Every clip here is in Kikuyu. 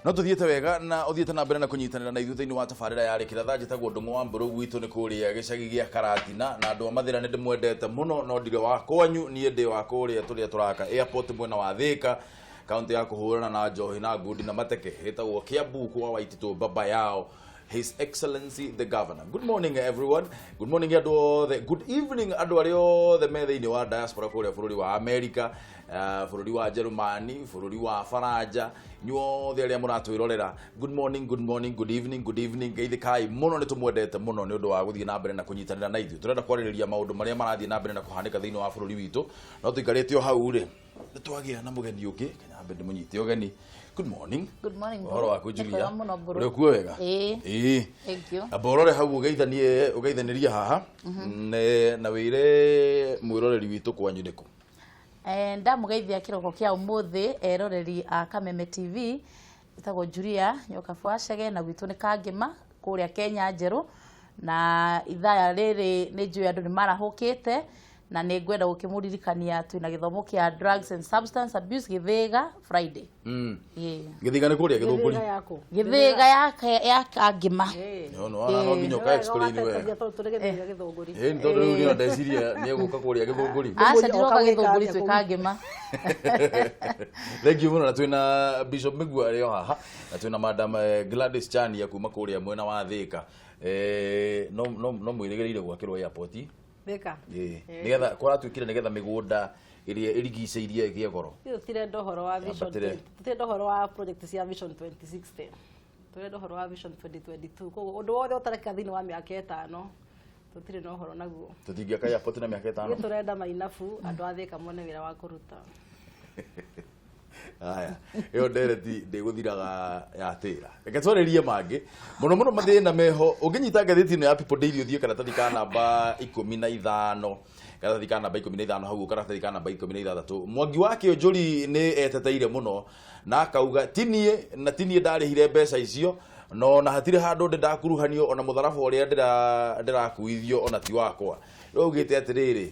No tuthiĩte wega na ũthiĩte na mbere na kũnyitanĩra na ithuĩ thĩinĩ wa tabarĩra ya Rĩkĩra Thaa. Njĩtagwo Ndũng'ũ wa Mbũrũ, gwitũ nĩ kũrĩa gĩcagi gĩa Karatina, na andũ a Mathĩra nĩ ndĩmwendete mũno, no ndirĩ wa kwanyu, niĩ ndĩ wa kũrĩa tũrĩa tũraka airport mwena wa Thĩka, kaunti ya kũhũrana na njohi na ngundi na mateke, ĩtagwo Kiambu kwa Waititũ baba yao, His Excellency the Governor. Good morning, everyone. Good morning, andũ othe. Good evening, andũ arĩa othe me thĩinĩ wa diaspora kũrĩa bũrũri wa America, bũrũri wa Jerumani, bũrũri wa Faranja, inyuothe arĩa mũratwĩrorera. Good morning, good morning, good evening, good evening. Geithĩkai mũno, nĩ tũmwendete mũno nĩ ũndũ wa gũthiĩ na mbere na kũnyitanĩra na ithuĩ. Tũrenda kwarĩrĩria maũndũ marĩa marathiĩ na mbere na kũhanĩka thĩinĩ wa bũrũri witũ. No tũikarĩte o hau rĩ, nĩ twagĩa na mũgeni ũngĩ, kanyambe ndĩmũnyite ũgeni. Good morning. Good morning. Ũhoro waku? Nĩ Julia? kwega mũno, Mbũrũ. Ũrĩ kuo wega? Ĩĩ. Ĩĩ. Thank you. Amba ũrore hau ũgeithanie, ũgeithanĩrie haha na wĩre mwĩroreri witũ kwanyu nĩkũ. Ndamũgeithia kĩroko kĩa ũmũthĩ eroreri a Kameme TV. Ĩtagwo Julia Nyokabu Wacege na gwitũ nĩ Kangĩma kũrĩa Kenya Njerũ, na ithaa rĩrĩ nĩ njũĩ andũ nĩ marahũkĩte, na nĩ ngwenda gũkĩmũririkania twĩna gĩthomo kĩa drugs and substance abuse Gĩthĩga Friday. Ĩĩ. Gĩthiga nĩ kũrĩa Gĩthũngũri? Gĩthĩga yaku. Gĩthĩga ya Kangĩma. No no no nginya ũka explain wega. Tondũ tũrĩ Gĩthĩga Gĩthũngũri. Ĩĩ, nĩ tondũ rĩu nĩo ndeciria nĩ egũka kũrĩa Gĩthũngũri. Aca, ndiroka Oka gwĩka Gĩthũngũri, atĩa twĩ kũu? Kangĩma. Thank you mũno. Na twĩna Bishop Mĩgua arĩ o haha, na twĩna Madam Gladys Chania kuma kũrĩa mwena wa Thĩka. No mwĩrĩgĩrĩire gwakĩrwo airport? Thĩka. Ĩĩ, nĩgetha kũratuĩkire nĩgetha mĩgũnda ĩrĩa ĩrigicĩirie ĩgĩe goro. Ithuĩ tũtirenda ũhoro wa vision. Yambatĩre. Tũtirenda ũhoro wa project cia Vision 2060, tũrenda ũhoro wa Vision 2022. Koguo ũndũ wothe ũtarekĩka thĩinĩ wa mĩaka 5, tũtirĩ na ũhoro naguo. Tũtingĩaka airport na mĩaka 5. Ithuĩ tũrenda mainabu, andũ a Thĩka mone wĩra wa kũruta. Haya, ĩyo ndereti ndĩgũthiraga ya tĩra. Reke twarĩrie mangĩ mũno mũno, mathĩna meho. Ũngĩnyita ngathĩti ĩno ya People Daily, ũthiĩ karatathi ka namba 15, karatathi ka namba 15 hau, karatathi ka namba 16, Mwangi wa Kĩũnjũri nĩ eteteire mũno na akauga tinie na tinie ndarĩhire mbeca icio, no na hatirĩ handũ ndĩ ndakuruhanio, ona mũtharaba ũrĩa ndĩrakuithio ona ti wakwa. Rĩu augĩte atĩrĩrĩ,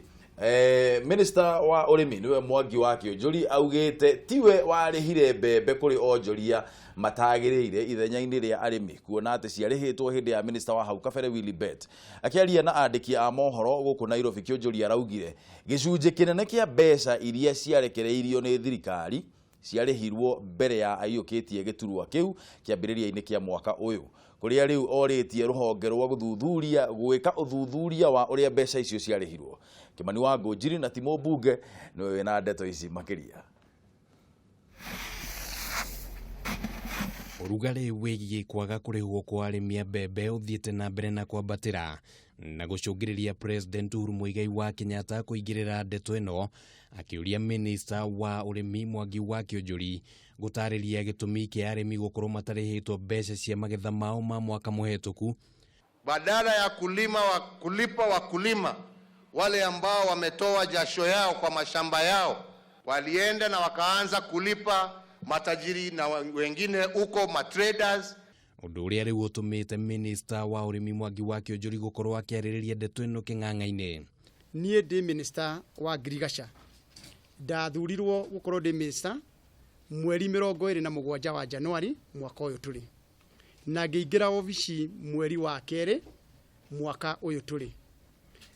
minister wa ũrĩmi nĩwe Mwangi wa Kĩũnjũri augĩte tiwe warĩhire mbembe kũrĩ onjoria matagĩrĩire ithenya-inĩ rĩa arĩmi, kuona atĩ ciarĩhĩtwo hĩndĩ ya minister wa hau kabere Willy Bett. Akĩaria na andĩki a mohoro gũkũ Nairobi, Kĩũnjũri araugire gĩcunjĩ kĩnene kĩa mbeca iria ciarekereirio nĩ thirikari ciarĩhirwo mbere ya aiyũkĩtie gĩturwa kĩu kĩambĩrĩria-inĩ kĩa mwaka ũyũ, kũrĩa rĩu orĩtie rũhonge rwa gũthuthuria gwĩka ũthuthuria wa ũrĩa mbeca icio ciarĩhirwo. Kĩmani wa Ngũnjiri na ti mũmbunge nĩwe wĩna ndeto ici makĩria. Ũrugarĩ wĩgiĩ kwaga kũrĩhwo kwa arĩmi a mbembe ũthiĩte na mbere na kwambatĩra na gũcũngĩrĩria President Uhuru Muigai wa Kenyatta kũingĩrĩra ndeto ĩno, akĩũria minista wa ũrĩmi Mwangi wa Kĩũnjũri gũtarĩria gĩtũmi kĩa arĩmi gũkorwo matarĩhĩtwo mbeca cia magetha mao ma mwaka mũhetũku. Badala ya kulipa wakulima wale ambao wametoa jasho yao kwa mashamba yao, walienda na wakaanza kulipa matajiri na wengine huko matraders. Ũndũ ũrĩa rĩu ũtũmĩte minista wa ũrĩmi Mwangi wa Kĩũnjũri gũkorwo akĩarĩrĩria ndeto ĩno kĩng'ang'a-inĩ. Niĩ ndĩ minister wa ngirigaca, ndathurirwo gũkorwo ndĩ minister mweri 27 wa Januari mwaka ũyũ tũrĩ, na ngĩingĩra obici mweri wa kerĩ mwaka ũyũ tũrĩ.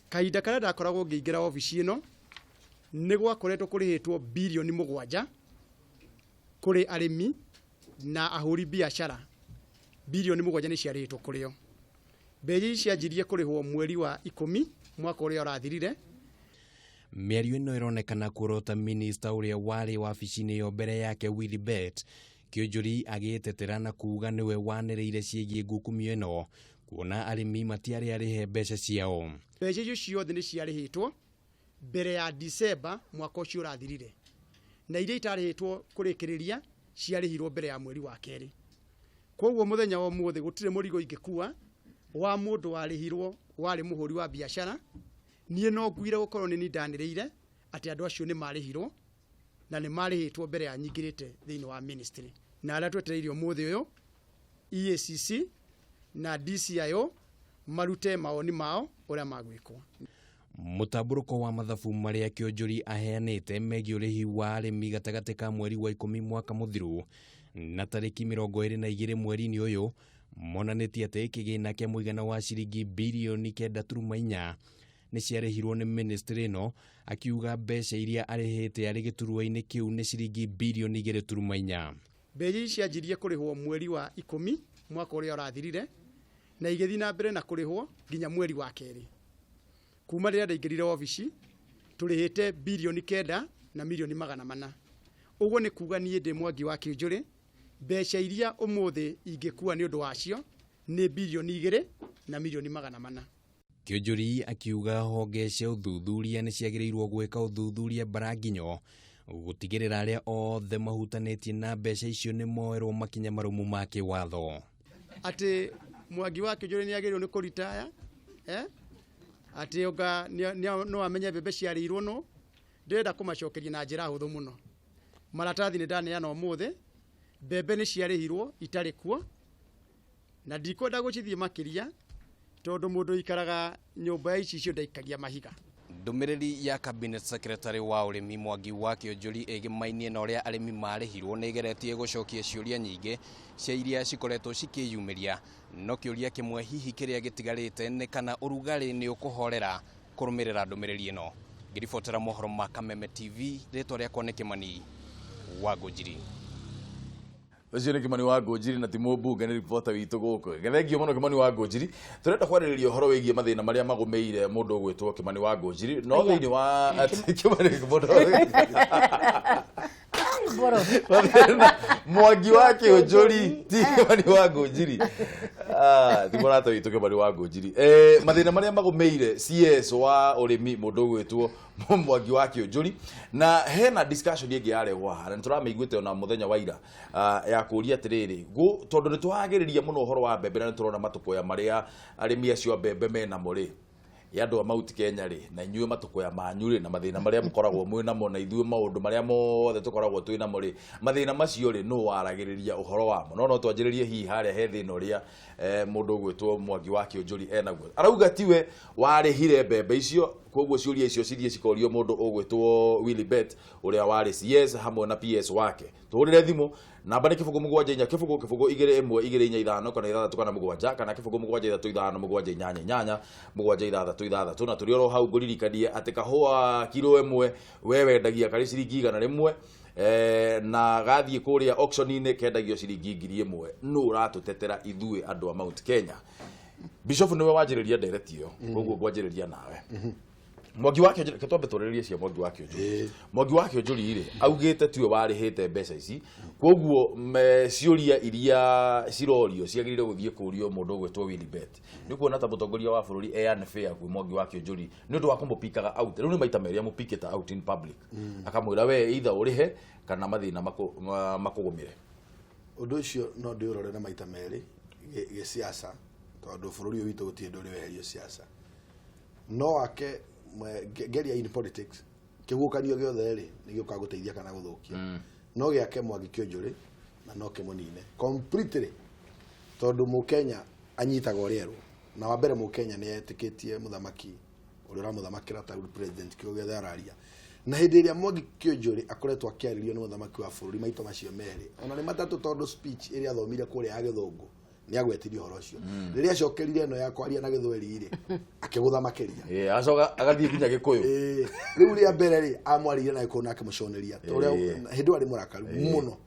Kahinda karĩa ndakoragwo ngĩingĩra obici ĩno, nĩ gwakoretwo kũrĩhĩtwo birioni 7 kũrĩ arĩmi na ahũri biacara. Birioni 7 nĩ ciarĩhĩtwo kũrĩ o. Mbeca ici cianjirie kũrĩhwo mweri wa 10 mwaka ũrĩa ũrathirire. Mĩario ĩno ĩronekana kuorota minista ũrĩa warĩ wabici-inĩ ĩyo mbere yake Willy Bett. Kĩũnjũri agĩĩtetera na kuuga nĩwe wanĩrĩire ciĩgiĩ ngukumio ĩno, kuona arĩmi matiarĩ arĩhe mbeca ciao. Mbeca icio ciothe nĩ ciarĩhĩtwo mbere ya Disemba mwaka ũcio ũrathirire, na iria itarĩhĩtwo kũrĩkĩrĩria ciarĩhirwo mbere ya mweri wa kerĩ. Koguo mũthenya wa ũmũthĩ gũtirĩ mũrigo ingĩkua wa mũndũ warĩhirwo warĩ mũhũri wa biacara. Niĩ no nguire gũkorwo nĩ niĩ ndanĩrĩire atĩ andũ acio nĩ marĩhirwo, na nĩ marĩhĩtwo mbere ya nyingĩrĩte thĩinĩ wa ministry. Na arĩa twetereire ũmũthĩ ũyũ, EACC na DCIO marute mawoni mao ũrĩa magwĩkwo. Mũtambũrũko wa mathabu marĩa Kĩonjori aheanĩte megiĩ ũrĩhi wa arĩmi gatagatĩ ka mweri wa 10 mwaka mũthiru na tarĩki 22 mweri-inĩ ũyũ monanĩtie atĩ kĩgĩna kĩa mũigana wa ciringi birioni 9.4 nĩ ciarĩhirwo nĩ ministry ĩno, akiuga mbeca iria arĩhĩte arĩ gĩturwa-inĩ kĩu nĩ ciringi birioni 2.4. Mbeca ici cianjirie kũrĩhwo mweri wa 10 mwaka ũrĩa ũrathirire na igĩthiĩ na mbere na kũrĩhwo nginya mweri wa 2. Kuma rĩrĩa ndaingĩrire obici tũrĩhĩte birioni 9 na mirioni 400. Ũguo nĩ kuga niĩ ndĩ Mwangi wa Kĩũnjũrĩ, mbeca iria ũmũthĩ ingĩkua nĩ ũndũ wacio nĩ birioni 2 na mirioni 400. Kĩonjori akiuga honge cia ũthuthuria nĩ ciagĩrĩirwo gwĩka ũthuthuria mbaranginyo gũtigĩrĩra arĩa othe mahutanĩtie na mbeca icio nĩ moerwo makinya marũmu ma kĩwatho. Atĩ Mwangi wa Kĩũnjũrĩ nĩ agĩrĩirwo nĩ kũritaya, atĩ onga no amenye mbembe ciarĩirwo no ndĩrenda kũmacokeria na njĩra hũthũ mũno. Maratathi nĩ ndaneana ũmũthĩ, mbembe nĩ ciarĩhirwo itarĩ kuo na ndikwenda gũcithiĩ makĩria tondũ mũndũ ũikaraga nyũmba ya icicio ndaikagia mahiga. Ndũmĩrĩri ya cabinet secretary wa ũrĩmi Mwangi wa Kĩonjori ĩgĩmainie na ũrĩa arĩmi marĩhirwo nĩ ĩgeretie gũcokia ciũria nyingĩ cia iria cikoretwo cikĩyumĩria, no kĩũria kĩmwe hihi kĩrĩa gĩtigarĩte nĩ kana ũrugarĩ nĩ ũkũhorera kũrũmĩrĩra ndũmĩrĩri ĩno. Ngĩribotera mohoro ma Kameme TV, rĩtwa rĩakwa nĩ Kĩmani wa Ngũnjiri. Ũcio nĩ Kĩmani wa Ngũnjiri na ti mũmbunge, nĩ ribota witũ gũkũ. Thengio mũno Kĩmani wa Ngũnjiri. Tũrenda kwarĩrĩria ũhoro wĩgiĩ mathĩna marĩa magũmĩire mũndũ ũgwĩtwo Kĩmani wa Ngũnjiri, no thĩinĩ wa Kĩmani Mwangi wa Kĩũnjũri ti Kĩmani wa Ngũnjiri. Ti mũrata witũ Kĩmani wa Ngũnjiri. Mathĩna marĩa magũmĩire CS wa ũrĩmi mũndũ ũgwĩtwo Mwangi wa Kĩũnjũri, na hena discussion ĩngĩ yarehwo haha na nĩtũramĩiguĩte ona mũthenya wa ira, ya kũria atĩrĩrĩ, tondũ nĩtũragĩrĩria mũno ũhoro wa mbembe na nĩtũrona matũkũya marĩa arĩmi acio a mbembe menamo rĩ, ya andũ a Mount Kenya rĩ, na inyuĩ matũkũya manyu rĩ, na mathĩna marĩa mũkoragwo mwĩ namo, na ithuĩ maũndũ marĩa mothe tũkoragwo twĩ namo rĩ, mathĩna macio rĩ, nũ waragĩrĩria ũhoro wamo? No twanjĩrĩrie hihi harĩa he thĩna ũrĩa mũndũ ũgwĩtwo Mwangi wa Kĩũnjũri enaguo. Arauga tiwe warĩhire mbembe icio, koguo ciũria icio cithiĩ cikorio mũndũ ũgwĩtwo Willy Bett ũrĩa warĩ CS hamwe na PS wake. Tũhũrĩre thimũ namba nĩ 0 7 4 0 0 2 1 2 4 5 kana 6 kana 7 kana 0 7 3 5 7 8 8 7 6 6 na tũrĩ oro hau ngũririkanie atĩ kahũa kiro 1 we wendagia karĩ ciringi 100 na gathiĩ kũrĩa auction-inĩ kendagio ciringi 1000. Nũ ũratũtetera ithuĩ andũ a Mount Kenya? Bishop nĩwe wanjĩrĩria ndereti ĩyo, koguo ngwanjĩrĩria nawe. Mwangi wa Kĩũnjũri, reke twambe twarĩrĩrie cia Mwangi wa Kĩũnjũri. Mwangi wa Kĩũnjũri rĩ, augĩte tiwe warĩhĩte mbeca ici, koguo ciũria iria cirorio ciagĩrĩire gũthiĩ kũrio mũndũ ũgwĩtwo Willy Bett. Nĩ ũkuona ta mũtongoria wa bũrũri e unfair kwĩ Mwangi wa Kĩũnjũri nĩ ũndũ wa kũmũpikaga out. Rĩu nĩ maita merĩ amũpikĩte out in public. Akamwĩra we either ũrĩhe kana mathĩna makũgũmĩre. Ũndũ ũcio no ndĩũrore na maita merĩ gĩsiasa, tondũ bũrũri ũyũ witũ gũtirĩ ũndũ ũrĩ weherio siasa. No wake ngeria in politics kĩhuhũkanio gĩothe rĩ nĩ gĩũkaga gũteithia kana gũthũkia. No gĩake Mwangi Kĩũnjũrĩ na no kĩmũnine completely, tondũ mũkenya anyitaga ũrĩa erwo. Na wa mbere mũkenya nĩ etĩkĩtie mũthamaki ũrĩa ũramũthamakĩra ta president kĩo gĩothe araria. Na hĩndĩ ĩrĩa Mwangi Kĩũnjũrĩ akoretwo akĩarĩrio nĩ mũthamaki wa bũrũri maita macio merĩ, ona nĩ matatũ, tondũ speech ĩrĩa athomire kũrĩa ya gĩthũngũ nĩ agwetirie ũhoro ũcio. Rĩrĩa acokerire ĩno ya kwaria na gĩthweri rĩ, akĩgũtha makĩria. Acoka agathiĩ nginya Gĩkũyũ. Rĩu rĩa mbere rĩ, amwarĩire na Gĩkũyũ na akĩmũconeria. Ta ũrĩa hĩndĩ ĩyo arĩ mũrakaru mũno.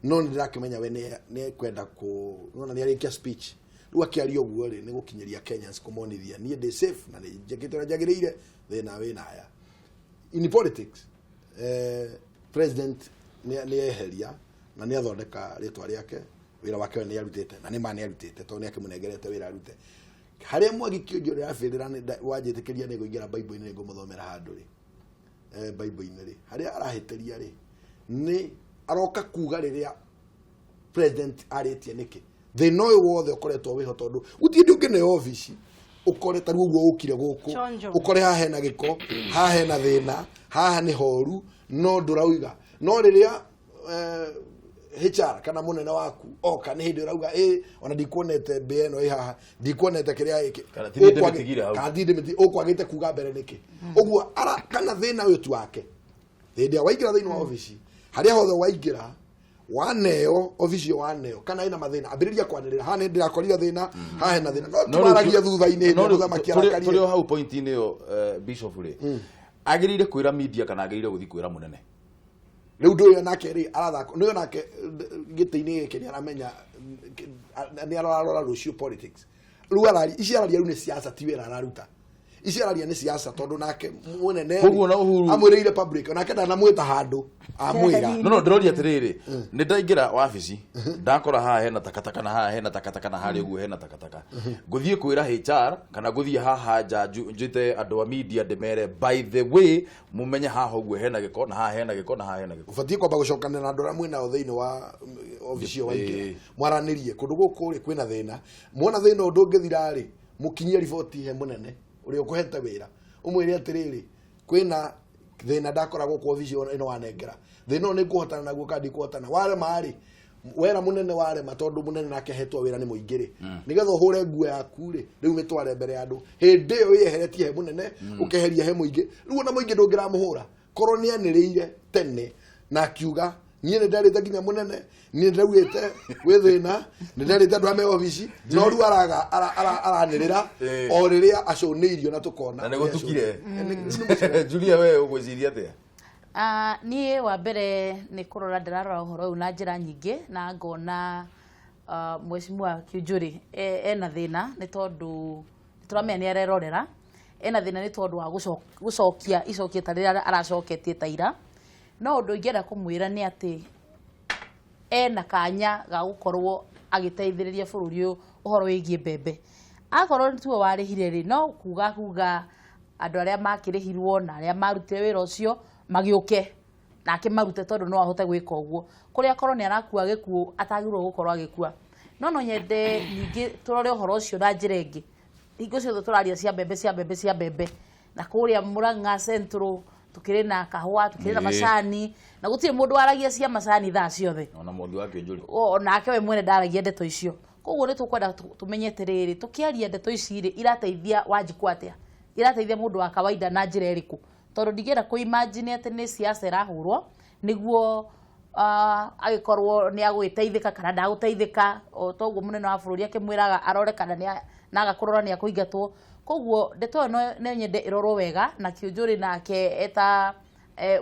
No nĩ ndĩrakĩmenya we nĩ ekwenda kũ, nĩwona nĩ arĩkia speech. Rĩu akĩaria ũguo rĩ, nĩ gũkinyĩria Kenyans kũmonithia niĩ ndĩ safe na nĩ njĩkĩte ũrĩa njagĩrĩire, thĩna wĩna aya. In politics, president nĩ eheria na nĩ athondeka rĩtwa rĩake, wĩra wake we nĩ arutĩte, na nĩ ma nĩ arutĩte, tondũ nĩ akĩmũnengerete wĩra arute. Harĩa Mwangi Kĩũnjũrĩ arabĩrĩra nĩ wanjĩtĩkĩria nĩ ngũingĩra Bible-inĩ, nĩ ngũmũthomera handũ rĩ. Bible-inĩ rĩ, harĩa arahĩtĩria rĩ, nĩ aroka kuga rĩrĩa president arĩtie nĩkĩ. Thĩna ũyũ wothe ũkoretwo wĩho tondũ gũtirĩ hĩndĩ ũngĩneo obici ũkore ta rĩu ũguo ũkire gũkũ, Chonjo. ũkore haha hena gĩko, haha hena thĩna, haha nĩ horu, no ndũrauga. No rĩrĩa HR kana munene waku oka nĩ hĩndĩ ũrauga ĩ ona ndikuonete mbĩa ĩno ĩ haha, ndikuonete kĩrĩa gĩkĩ. Kana ti niĩ ndĩmĩtigire hau. Kana ti ndĩmĩtigire, ũkwagĩte kuga mbere nĩkĩ? Ũguo kana thĩna ũyũ ti wake. Hĩndĩ ĩrĩa waingĩra thĩinĩ wa obici, harĩa hothe waingĩra, waneo obici ĩyo, waneo kana ĩna mathĩna, ambĩrĩria kwanĩrĩra, haha nĩ ndĩrakorire thĩna, haha hena thĩna, no tiwaragia thutha-inĩ hĩndĩ ĩrĩa mũthamaki tũrĩ arakarie. o hau point-inĩ ĩyo, bishop rĩ, agĩrĩire kwĩra media kana agĩrĩire gũthiĩ kwĩra mũnene? Rĩu ndũ ũyũ nake rĩ arathaka nĩ ũyũ nake gĩtĩ-inĩ gĩkĩ nĩ aramenya nĩ ararora rũciũ politics. Rĩu araria ici araria rĩu nĩ siasa, ti wĩra araruta. Ici araria nĩ siasa tondũ nake mũnene Koguo na Uhuru- amwĩrĩire public, onake ndanamwĩta handũ amwĩra. No ndĩroria atĩrĩrĩ, nĩ ndaingĩra wabici, ndakora haha hena takataka na haha hena takataka na harĩa ũguo hena takataka, ngũthiĩ kwĩra HR kana ngũthiĩ haha nja njĩte andũ a media ndĩmere, by the way, mũmenye haha ũguo hena gĩko na haha hena gĩko na haha hena gĩko? Ũbatiĩ kwamba gũcokanĩra na andũ arĩa mwĩnao thĩinĩ wa obici ĩyo waingĩra, mwaranĩrie kũndũ gũkũ rĩ kwĩna thĩna, muona thĩna ũndũ ũngĩthira rĩ, mũkinyie riboti he mũnene ũrĩa ũkũhete wĩra, ũmwĩre atĩrĩrĩ, kwĩna thĩna ndakora gũkũ obici ĩno wanengera, thĩna ũyũ nĩ ngũhotana naguo kana ndikũhotana. Warema rĩ, wera mũnene warema, tondũ mũnene nake ahetwo wĩra nĩ mũingĩ rĩ, nĩgetha ũhũre nguo yaku rĩ, rĩu mĩtware mbere ya andũ. Hĩndĩ ĩyo wĩyeheretie he mũnene, ũkeheria he mũingĩ. Rĩu ona mũingĩ ndũngĩramũhũra korwo nĩ anĩrĩire tene na akiuga, niĩ nĩ ndarĩte nginya mũnene, niĩ nĩ ndaugĩte gwĩ thĩna, nĩ ndarĩte andũ a me obici, no rĩu araga aranĩrĩra o rĩrĩa acũnĩirio na tũkona Na nĩ ũrĩa gũtukire. acũnĩirio. Nĩ mũcene. Julia, we ũgwĩciria atĩa? Niĩ wa mbere nĩ kũrora ndĩrarora ũhoro ũyũ na njĩra nyingĩ na ngona mheshimiwa Kiunjuri ena thĩna, nĩ tondũ tũramenya nĩ arerorera. Ena thĩna nĩ tondũ wa gũcokia icokia ta rĩrĩa aracoketie ta ira. No ũndũ ingĩenda kũmwĩra nĩ atĩ ena kanya ga gũkorwo agĩteithĩrĩria bũrũri ũyũ ũhoro wĩgiĩ mbembe. Akorwo nĩ tuo warĩhire rĩ, no kuga andũ arĩa makĩrĩhirwo na arĩa marutire wĩra ũcio magĩũke nake marute, tondũ no ahote gwĩka ũguo. Kũrĩa akorwo nĩ arakua gĩkuũ atagĩrĩirwo gũkorwo agĩkua. No nyende ningĩ tũrore ũhoro ũcio na njĩra ĩngĩ. Hingo ciothe tũraria cia mbembe, cia mbembe, cia mbembe, na kũrĩa Murang'a Central tukĩrĩ na kahũa, tukĩrĩ na macani, na gũtirĩ mũndũ waragia cia macani thaa ciothe. Ona mwangi wa Kĩnjũri. O nake we mwene ndaragia ndeto icio. Koguo nĩ tũkwenda tũmenye atĩrĩrĩ, tũkĩaria ndeto ici rĩ, irateithia Wanjikũ atĩa, irateithia mũndũ wa kawaida na njĩra ĩrĩkũ? Tondũ ndingĩenda kũ imagine atĩ nĩ siasa ĩrahũrwo nĩguo agĩkorwo nĩ agũgĩteithĩka kana ndagũteithĩka. O toguo mũnene wa bũrũri akĩmwĩraga arore kana naga kũrora nĩ akũingatwo. Koguo ndeto ĩyo no nyende ĩrorwo wega, na Kĩũnjũrĩ nake eta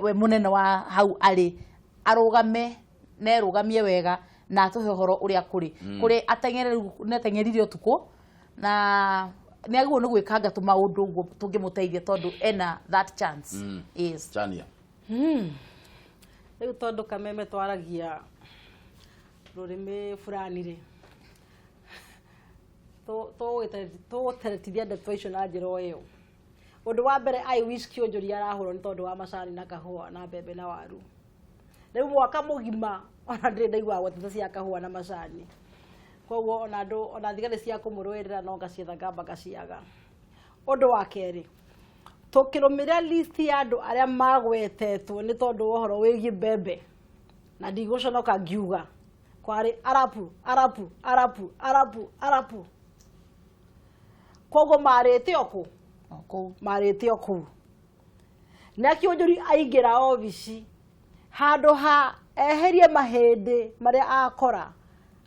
we mũnene wa hau arĩ arũgame na erũgamie wega na atũhe ũhoro ũrĩa kũrĩ kũrĩ ateng'ere. Rĩu nĩ ateng'erire ũtukũ na nĩ agĩrĩirwo nĩ gwĩkanga tũmaũndũ ũguo tũngĩmũteithia, tondũ ena that chance. Yes. Chania. Rĩu tondũ Kameme twaragia rũrĩmĩ fulani rĩ, tũgũteretithia ndeto icio na njĩra o ĩyo. Ũndũ wa mbere, I wish Kĩũnjũri arahũrwo nĩ tondũ wa macani na kahũa na mbembe na waru. Rĩu mwaka mũgima ona ndirĩ ndaigua gwetete cia kahũa na macani, koguo ona andũ ona thigari cia kũmũrũĩrĩra no ngacietha ngamba ngaciaga. Ũndũ wa kerĩ, tũkĩrũmĩrĩra list ya andũ arĩa magwetetwo nĩ tondũ wa ũhoro wĩgiĩ mbembe, na ndigũconoka ngiuga kwarĩ arapu, arapu, arapu, arapu, arapu. Koguo marĩte o kũ? O kũu. Marĩte o kũu. Na Kĩũnjũri aingĩra obici, handũ ha eherie mahĩndĩ marĩa akora,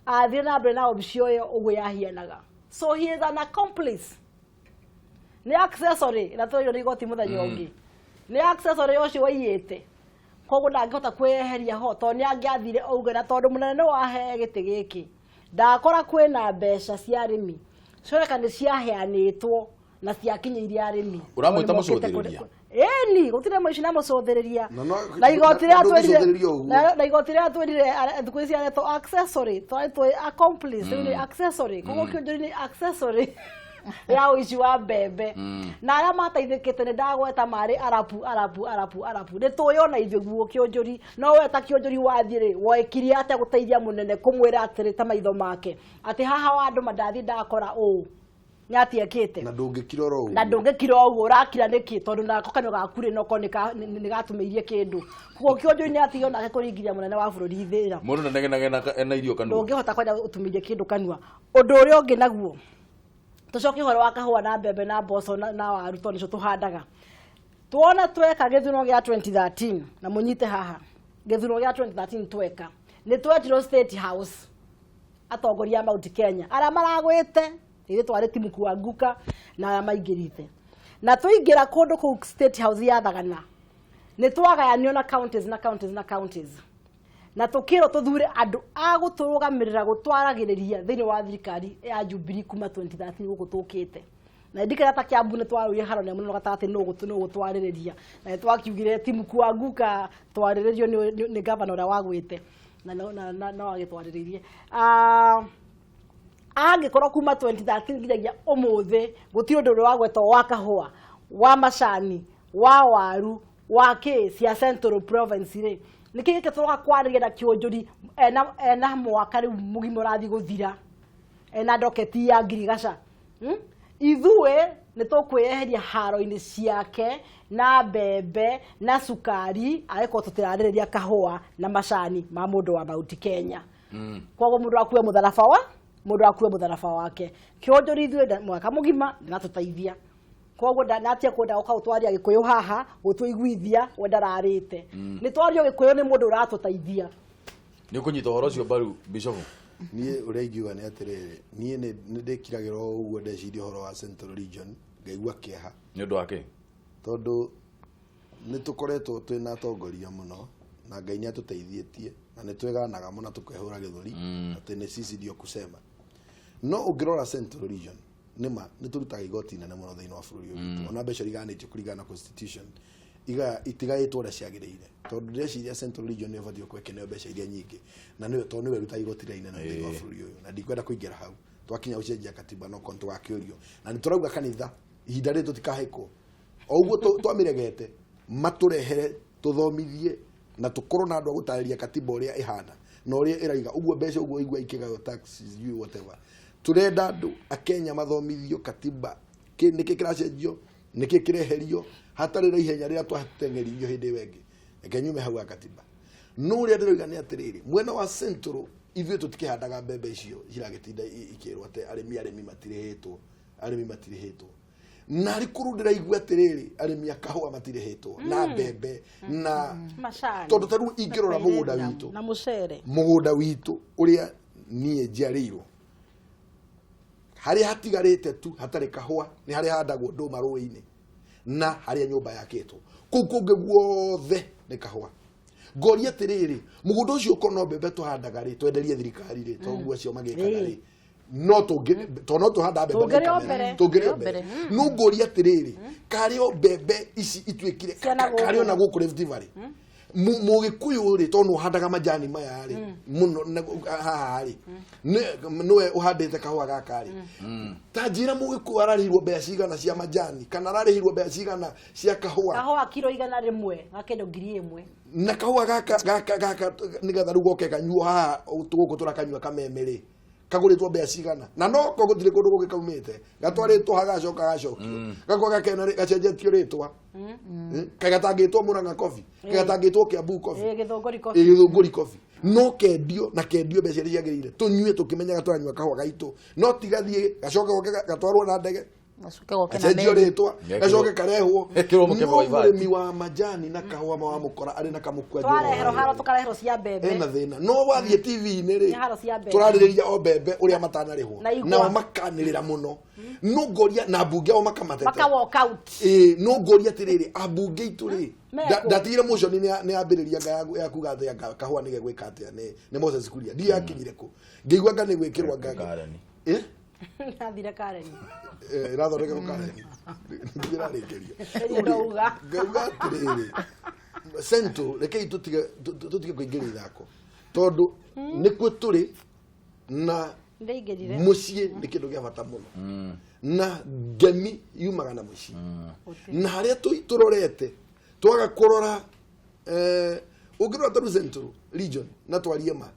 athire na mbere na obici o ĩyo ũguo yahianaga. So he is an accomplice, nĩ accessory ĩrĩa tũrĩirwo nĩ igoti mũthenya ũngĩ, nĩ accessory ũcio waiyĩte. Koguo ndangĩhota kwĩyeheria ho, tondũ nĩ angĩathire auge, na tondũ mũnene nĩ wahe gĩtĩ gĩkĩ, ndakora kwĩna mbeca cia arĩmi cioneka nĩ ciaheanĩtwo na ciakinyĩire arĩmi. Ũramwĩta Tondũ nĩ mokĩte mũcũthĩrĩria? Ĩni gũtirĩ mũici na mũcũthĩrĩria. Na Na igoti na rĩrĩa twĩrire ndũngĩcũthĩrĩria ũguo. na igoti rĩrĩa twĩrire thikũ ici aretwo accessory, twarĩ twĩ accomplice, rĩu nĩ accessory. Koguo Kĩũnjũri nĩ accessory ya ũici wa mbembe, na arĩa mateithĩkĩte nĩ ndagweta marĩ arapu, arapu, arapu, arapu. Nĩ tũĩ ona ithuĩ guo Kĩũnjũri. No we ta Kĩũnjũri wathiĩ rĩ, wekire atĩa gũteithia mũnene kũmwĩra atĩrĩ ta maitho make atĩ haha wa andũ mandathiĩ ndakora ũũ? Nĩ atĩa ekĩte? Na ndũngĩkira oro ũguo. Na ndũngĩkira ũguo, ũrakira nĩkĩ? Tondũ nako kanua gaku rĩ, noko nĩ gatũmĩirie kĩndũ. Koguo Kĩonjũri nĩ atige onake kũringithia mũnene wa bũrũri thĩra. Mũndũ ndanegenaga ena irio kanua. Ndũngĩhota kwenda ũtũmĩirie kĩndũ kanua. Ũndũ ũrĩa ũngĩ naguo, tũcoke ũhoro wa kahũa na mbembe na mboco na waru, tondũ nĩcio tũhandaga. Tuona tweka gĩthurano gĩa 2013, na mũnyite haha, gĩthurano gĩa 2013 tweka nĩ twetirwo State House atongoria a Mount Kenya arĩa maragwĩte, ithuĩ twarĩ timu kuanguka na arĩa maingĩrite, na tũingĩra kũndũ kũu State House ya Thagana, nĩ twagayanio na counties na counties na counties, na tũkĩrwo tũthure andũ a gũtũrũgamĩrĩra, gũtwaragĩrĩria thĩinĩ wa thirikari ya Jubilee kuma 2013 gũkũ tũkĩte. Na ndikĩra ta Kiambu nĩ twarũire haro nene mũno gatagatĩ nũ gũtwarĩrĩria, na nĩ twakiugire timu kuanguka twarĩrĩrio nĩ gavana ũrĩa wagwĩte, na no agĩtwarĩrĩirie. Angĩkorwo kuma 2013 nginyagia ũmũthĩ gũtirĩ ũndũ ũrĩa wagwetwo wa kahũa, wa macani, wa waru, wa kĩ cia Central Province rĩ, nĩkĩ gĩkĩ tũroka kwarĩria na Kĩonjũri ena mwaka rĩu mũgima ũrathiĩ gũthira ena ndoketi ya ngirigaca? Ithuĩ nĩ tũkwĩyeheria haro-inĩ ciake na mbembe na cukari angĩkorwo tũtirarĩrĩria kahũa na macani ma mũndũ wa Mount Kenya. Koguo mũndũ akue mũtharaba wa mũndũ akue mũtharaba wake. Kĩonjũri ithuĩ mwaka mũgima ndĩratũteithia. Koguo natia kwenda gũka gũtwaria Gĩkũyũ haha gũtũiguithia we ndararĩte. Nĩ twario Gĩkũyũ nĩ mũndũ ũratũteithia. Nĩ ũkũnyita ũhoro ũcio mbaru, Bishop? Niĩ ũrĩa ingiuga nĩ atĩrĩrĩ, niĩ nĩ ndĩkiragĩra o ũguo ndeciria ũhoro wa Central Region ngaigua kĩeha. Nĩ ũndũ wa kĩ? Tondũ nĩ tũkoretwo twĩna atongoria mũno na Ngai nĩ atũteithĩtie na nĩ twĩganaga mũno tũkehũra gĩthũri atĩ nĩ sisi ndio kusema. No ũngĩrora Central Region nĩma nĩ tũrutaga igoti inene mũno thĩinĩ wa bũrũri ũyũ witũ. Ona mbeca iganĩtio kũringana na constitution itigaĩtwo ũrĩa ciagĩrĩire, tondũ ndĩreciria Central Region nĩyo ĩbatiĩ gũkorwo ĩkĩneo mbeca iria nyingĩ, na nĩyo tondũ nĩwe ĩrutaga igoti rĩrĩa inene thĩinĩ wa bũrũri ũyũ. Na ndikwenda kũingĩra hau, twakinya gũcenjia katiba no korwo tũgakĩũrio. Na nĩ tũrauga kanitha ihinda rĩrĩ tũtikahĩkwo o ũguo twamĩregete, matũrehere tũthomithie na tũkorwo na andũ a gũtarĩria katiba ũrĩa ĩhana na ũrĩa ĩraiga ũguo mbeca ũguo igua ikĩgaywo taxes you whatever. Tũrenda andũ a Kenya mathomithio katiba, nĩkĩ kĩracenjio, nĩkĩ kĩreherio, hatarĩ na ihenya rĩrĩa twateng'eririo hĩndĩ ĩyo ĩngĩ. Reke nyume hau ya katiba. No ũrĩa ndĩroiga nĩ atĩrĩrĩ, mwena wa Central ithuĩ tũtikĩhandaga mbembe icio ciragĩtinda ikĩrwo atĩ arĩmi matirĩhĩtwo, arĩmi matirĩhĩtwo. Na arĩ kũrũ ndĩraigua atĩrĩrĩ, arĩmi a kahũa matirĩhĩtwo na mbembe na macani, tondũ ta rĩu ingĩrora mũgũnda witũ na mũcere, mũgũnda witũ ũrĩa niĩ njiarĩirwo, harĩa hatigarĩte tu hatarĩ kahũa nĩ harĩa handagwo ndũma rũĩ-inĩ na harĩa nyũmba yakĩtwo, kũu kũngĩ guothe nĩ kahũa. Ngoria atĩrĩrĩ, mũgũnda ũcio ũkorwo no mbembe tũhandaga rĩ, twenderie thirikari rĩ, tondũ acio magĩkaga rĩ, no tũngĩ tondũ no tũhanda mbembe Tũngĩrĩ o na ikamera. mbere. Tũngĩrĩ o mbere. No ngoria atĩrĩrĩ, karĩ o mbembe ici ituĩkire Ciana gũkũ. karĩ ona gũkũ Rift Valley. Mũgĩkũyũ rĩ, tondũ ũhandaga majani maya rĩ mũno haha rĩ, nĩwe ũhandĩte kahũa gaka rĩ, ta njĩra mũgĩkũyũ ararĩhirwo mbeca cigana cia majani kana ararĩhirwo mbeca cigana cia kahũa? Kahũa kiro 100 gakĩndũ 1000. Na kahũa gaka gaka gaka nĩgetha rĩu goke kanyuo haha gũkũ tũrakanyua kameme rĩ, kagũrĩtwo mbeca cigana? Na no ko gũtirĩ kũndũ kũngĩ kaumĩte, gatwarĩtwo ha gacoka gacokio gakwa gakena gacenjetio rĩtwa. Kaĩ gatangĩtwo Murang'a coffee, kaĩ gatangĩtwo Kiambu coffee? Gĩthũngũri coffee. Gĩthũngũri coffee no kendio na kendio mbeca iria ciagĩrĩire, tũnyue tũkĩmenyaga tũranyua kahũa gaitũ, no tigathiĩ gacoke goke gatwarwo na ndege, gacoke goke na gacenjio meri. rĩtwa, Gekĩrwo- gacoke karehwo. Gekĩrwo mũkebe No wa ibati. mũrĩmi wa majani na kahũa wamũkora arĩ na kamũkwanjũ Twareherwo haro tũkareherwo cia mbembe. Ena thĩna. No wathiĩ TV-inĩ rĩ, Nĩ haro cia mbembe. tũrarĩrĩria o mbembe ũrĩa matanarĩhwo, Na igwa. nao makanĩrĩra mũno, no ngoria na mbunge ao makamatete Maka walk out. Ĩĩ, no ngoria atĩrĩrĩ, ambunge itũ rĩ, Mekũ. Ndatigire motion nĩ yambĩrĩria nga ya kuga atĩ anga kahũa nĩ gegwĩka atĩa nĩ Moses Kuria, ndiĩ yakinyire kũ, ngĩigua anga nĩ gwĩkĩrwo anga Kareni. Ĩ? Athire Karen. Ĩrathondekerwo Karen, ndirarĩkĩria. Nĩ ndauga. Ngauga atĩrĩrĩ, Central rekei tũtige kũingĩria ithako, tondũ nĩkuo tũrĩ na Ndĩingĩrire. mũciĩ nĩ kĩndũ kĩa bata mũno, na ngemi yumaga na mũciĩ, na harĩa tũrorete twaga kũrora, ũngĩrora ta rĩu Central Region na twarie ma.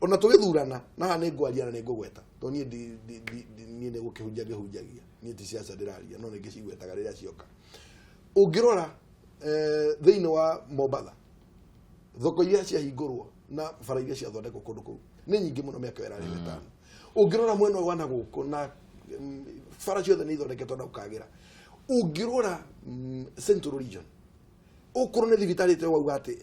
Ona tũgĩthurana na haha nĩ ngwaria na nĩ ngũgweta, tondũ niĩ niĩ nĩ gũkĩhunjia ngĩhunjagia, niĩ ti ciaca ndĩraria, no nĩ ngĩcigwetaga rĩrĩa cioka. Ũngĩrora thĩinĩ wa Mombatha, thoko iria ciahingũrwo na bara iria ciathondekwo kũndũ kũu nĩ nyingĩ mũno mĩaka ĩyo ĩrarĩ 5. Ũngĩrora mwena ũyũ wa na gũkũ na bara ciothe nĩ ithondeketwo na ũkagĩra. Ũngĩrora Central Region, ũkorwo nĩ thibitarĩ ĩyo wauga atĩ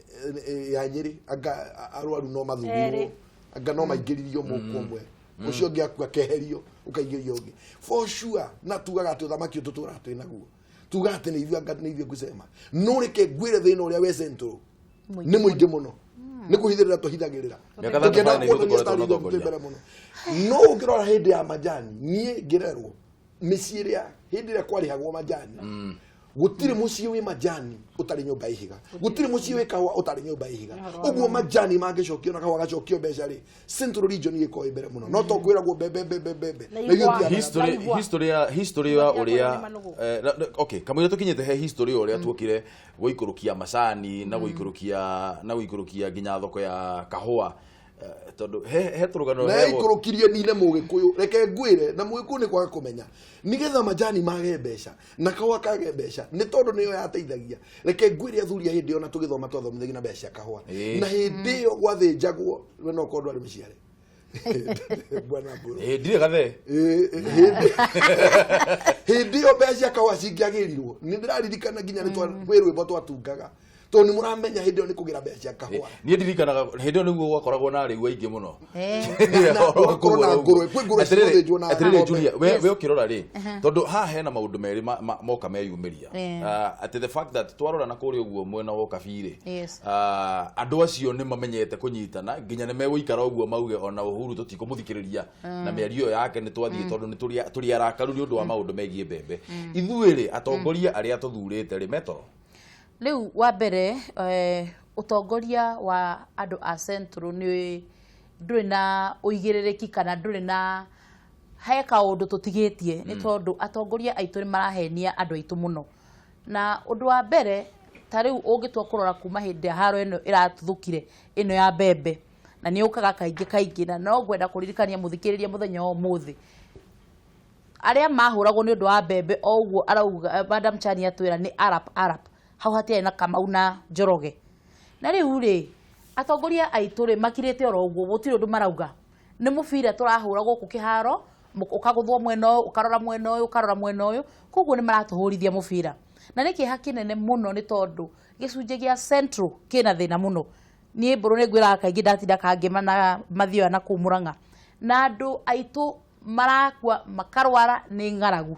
ya Nyĩrĩ, anga arwaru no mathurirwo, anga no maingĩririo mũkũ ũmwe, ũcio ũngĩ akua keherio ũkaingĩrio ũngĩ for sure. Na tugaga atĩ ũthamaki ũyũ tũtũraga twĩ naguo, tugaga atĩ nĩ ithuĩ, anga nĩ ithuĩ ngũcema, no reke ngwĩre thĩna ũrĩa we Central nĩ mũingĩ mũno, nĩ kũhithĩrĩra tũhithagĩrĩra. Mĩaka Tũkĩenda 35 nĩ kuonania tũkoretwo na stari ithuĩ twĩ ũtongoria. mbere mũno. No ũngĩrora hĩndĩ ya majani, niĩ ngĩrerwo mĩciĩ ĩrĩa hĩndĩ ĩrĩa kwarĩhagwo majani, gũtirĩ mũciĩ wĩ majani ũtarĩ nyũmba ya ihiga, gũtirĩ mũciĩ wĩ kahũa ũtarĩ nyũmba ya ihiga. Ũguo majani mangĩcokio na kahũa gacokio mbeca rĩ, Central Region ĩgĩkorwo ĩ mbere mũno, no to kwĩragwo mbembe mbembe mbembe Na na ithuĩ igwa. tũtiamenya. History Igwa. history ya Igwa uria nĩ manũgũ. Okay, kamũira tũkinyĩte he history ya ũrĩa tuokire gũikũrũkia macani na gũikũrũkia nginya thoko ya kahũa, tondũ he tũrũgano Na yaikũrũkirie nine mũgĩkũyũ, reke ngwĩre, na mũgĩkũyũ nĩ kwaga kũmenya nĩgetha majani mage mbeca na kahũa kage mbeca, nĩ tondũ nĩyo yateithagia. Reke ngwĩre, athuri a hĩndĩ ĩyo na tũgĩthoma twathomithagia na mbeca cia kahũa. Na hĩndĩ ĩyo gwathĩnjagwo, we no korwo ndwarĩ mũciare, bwana Mbũrũ. Ndirĩ gathe. Hĩndĩ ĩyo mbeca cia kahũa cingĩagĩrirwo, nĩ ndĩraririkana nginya nĩ kwĩ rwĩmbo twatungaga, tondũ nĩ mũramenya hĩndĩ ĩyo nĩ kũgĩra mbeca cia kahũa. Niĩ ndirikanaga hĩndĩ ĩyo nĩguo gwakoragwo na arĩu aingĩ mũno. Na gũgakorwo na ngũrwe, kwĩ ngũrwe cigũthĩnjwo na Atĩrĩrĩ, ng'ombe. Julia, we ũkĩrora rĩ, tondũ haha hena maũndũ merĩ moka meyumĩria. Atĩ the fact that twarora na kũrĩa ũguo mwena wa ũkabi rĩ, andũ acio nĩ mamenyete kũnyitana, nginya nĩ megũikara ũguo mauge ona Uhuru tũtikũmũthikĩrĩria na mĩario ĩyo yake, nĩ twathiĩ tondũ nĩ tũrĩ arakaru nĩ ũndũ wa maũndũ megiĩ mbembe. Ithuĩ rĩ, atongoria arĩa tũthurĩte rĩ, metoro? Rĩu wa mbere, ũtongoria wa andũ a Central nĩ ndũrĩ na ũigĩrĩrĩki kana ndũrĩ na he kaũndũ tũtigĩtie, nĩ tondũ atongoria aitũ nĩ marahenia andũ aitũ mũno. Na ũndũ wa mbere, ta rĩu ũngĩtua kũrora kuma hĩndĩ ya haro ĩno ĩratuthũkire ĩno ya mbembe, na nĩ yũkaga kaingĩ kaingĩ, na no ngwenda kũririkania mũthikĩrĩria mũthenya wa ũmũthĩ arĩa mahũragwo nĩ ũndũ wa mbembe, o ũguo arauga Madam Chani atwĩra nĩ arap arap hau hatiarĩ na Kamau na Njoroge. Na rĩu rĩ, atongoria aitũ rĩ, makirĩte oro ũguo, gũtirĩ ũndũ marauga. Nĩ mũbira tũrahũra gũkũ kĩharo, ũkagũthwo mwena ũyũ, ũkarora mwena ũyũ, ũkarora mwena ũyũ, koguo nĩ maratũhũrithia mũbira. Na nĩ kĩeha kĩnene mũno, nĩ tondũ gĩcunjĩ gĩa Central kĩna thĩna mũno. Niĩ mbũrũ nĩ ngwĩraga kaingĩ, ndatinda kangĩma na mathioya na kũu Mũrang'a, na andũ aitũ marakua makarwara nĩ ng'aragu.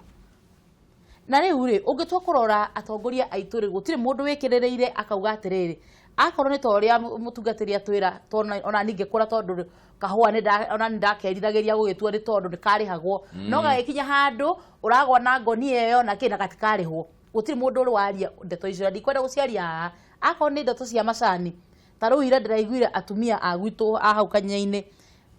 Na rĩu rĩ, ũngĩtua kũrora atongoria aitũ rĩ, gũtirĩ mũndũ wĩkĩrĩrĩire akauga atĩrĩrĩ, akorwo nĩ ta ũrĩa mũtungatĩri atwĩra, ona ningĩkũra, tondũ kahũa ona nĩ ndakerithagĩria gũgĩtua, nĩ tondũ nĩ karĩhagwo, no gagĩkinya handũ ũragwa na ngonia ĩyo na kĩ na gatikarĩhwo. Gũtirĩ mũndũ ũrĩ waria ndeto icio, na ndikwenda gũciaria haha. Akorwo nĩ ndeto cia macani, ta rĩu ira ndĩraiguire atumia a gwitũ a hau kanya-inĩ,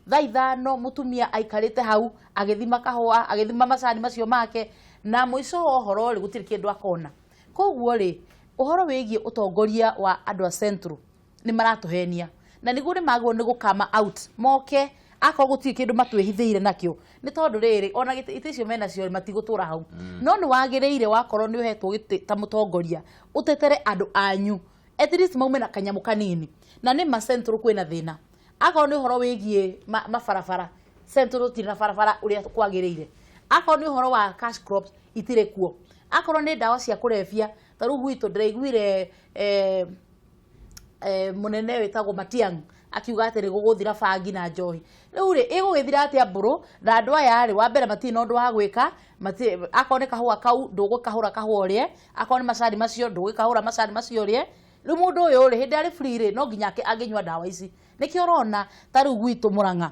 thaa 5 mũtumia aikarĩte hau agĩthima kahũa, agĩthima macani macio make, na mũico wa ũhoro rĩ, gũtirĩ kĩndũ akona. Koguo rĩ, ũhoro wĩgiĩ ũtongoria wa andũ a Central nĩ maratũhenia, na nĩguo nĩ magwo nĩ gũkama out moke, akorwo gũtirĩ kĩndũ matwĩhithĩire nakĩo, nĩ tondũ rĩrĩ, ona itĩ icio menacio matigũtũra hau. No nĩ wagĩrĩire wakorwo nĩ ũhetwo gĩtĩ ta mũtongoria, ũtetere andũ anyu, at least maume na kanyamũ kanini. Na nĩ ma Central kwĩna thĩna. Akorwo nĩ ũhoro wĩgiĩ mabarabara, Central tũtirĩ na barabara ũrĩa kwagĩrĩire. Akorwo nĩ ũhoro wa cash crops, itirĩ kuo. Akorwo nĩ ndawa cia kũrebia, ta rĩu gwitũ ndĩraiguire mũnene wĩtagwo Matiang'i akiuga atĩ nĩ gũgũthira bangi na njohi. Rĩu rĩ, ĩgũgĩthira atĩa mbũrũ na andũ aya rĩ, wa mbere matirĩ na ũndũ wa gwĩka, akorwo nĩ kahũa kau ndũgũkahũra kahũa ũrĩe, akorwo nĩ macani macio ndũgĩkahũra macani macio ũrĩe. Rĩu mũndũ ũyũ rĩ, hĩndĩ arĩ free rĩ, no nginya angĩnyua ndawa ici. Nĩkĩo ũrona ta rĩu gwitũ Mũrang'a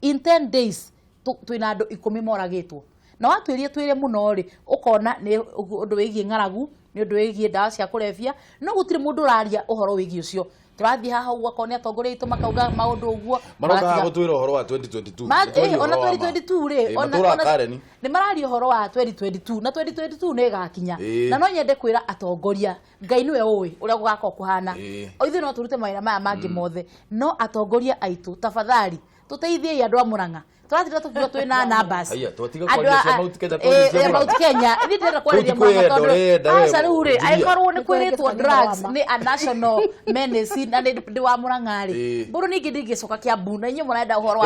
in 10 days twĩna andũ 10 moragĩtwo. Na watuĩria twĩre mũno rĩ, ũkona nĩ ũndũ wĩgiĩ ng'aragu, nĩ ũndũ wĩgiĩ ndawa cia kũrebia, no gũtirĩ mũndũ ũraria ũhoro wĩgiĩ ũcio. Tũrathiĩ haha ũguo, akorwo nĩ atongoria aitũ makauga maũndũ ũguo. Maroka Magatiga- gũtwĩra ũhoro wa 2022. Nĩtwaria ona ũhoro wa ma. 2022 rĩ, Matũraga Karen. Nĩ mararia ũhoro wa 2022, na 2022 nĩ ĩgakinya. Na no nyende kwĩra atongoria, Ngai nĩwe ũĩ ũrĩa gũgakorwo kũhana. O ithuĩ no tũrute mawĩra maya mangĩ mothe, no atongoria aitũ, tafadhali. Tũteithiei andũ a Murang'a. Tũratinda tũkiuga twĩna numbers. Haiya, twatiga Andũ kwaria cia Mount Kenya, twaria cia eh, Murang'a. Mount Kenya. Ithuĩ ndĩrenda kwarĩria Kũu ti Murang'a kwĩyenda tondũ ũreyenda we, aca rĩu rĩ, Julia. angĩkorwo nĩ Nĩ kwĩrĩtwo kwĩrĩtwo drugs ma. nĩ a national menace na nĩ ndĩ wa Murang'a rĩ. Ĩĩ. Mbũrũ ningĩ ndingĩcoka Kiambu na inyuĩ mũrenda ũhoro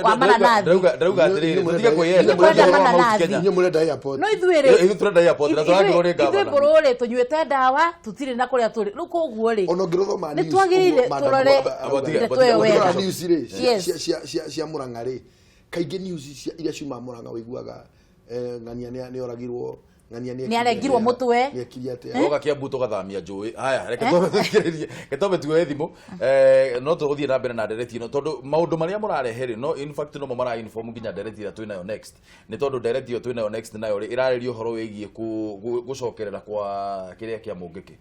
wa mananathi. Ndauga atĩrĩrĩ, tũtige kwĩyenda, Inyuĩ tũrenda ũhoro wa Mount mananathi. Kenya. Inyuĩ mũrenda airport. No ithuĩ rĩ, Ithuĩ tũrenda airport, na tũragĩrwo nĩ ithuĩ gavana. mbũrũ rĩ tũnyuĩte ndawa tũtirĩ na kũrĩa tũrĩ rĩu koguo rĩ Ona ũngĩrũthoma nĩ news, twagĩrĩire ũguo, madam, tũrore Aba, tiga, ndeto ĩyo tiga, wega. Ũngĩrora news rĩ, Yes. cia Murang'a rĩ, kaingĩ news iria ciumaga Murang'a ũiguaga ng'ania nĩ oragirwo, ng'ania nĩ Nĩ arengirwo mũtwe. nĩ ekire atĩa. Woka Kiambu tũgathamia njũĩ. Haya, reke twambĩrĩrie, reke twambe tuoe thimũ. No tũgũthiĩ na mbere na ndereti ĩno tondũ maũndũ marĩa mũrarehe rĩ, no in fact nomo mara inform nginya ndereti ĩrĩa twĩnayo next, nĩ tondũ ndereti ĩyo twĩnayo next nayo rĩ ĩrarĩria ũhoro wĩgiĩ gũcokerera kwa kĩrĩa kĩa Mũngĩkĩ.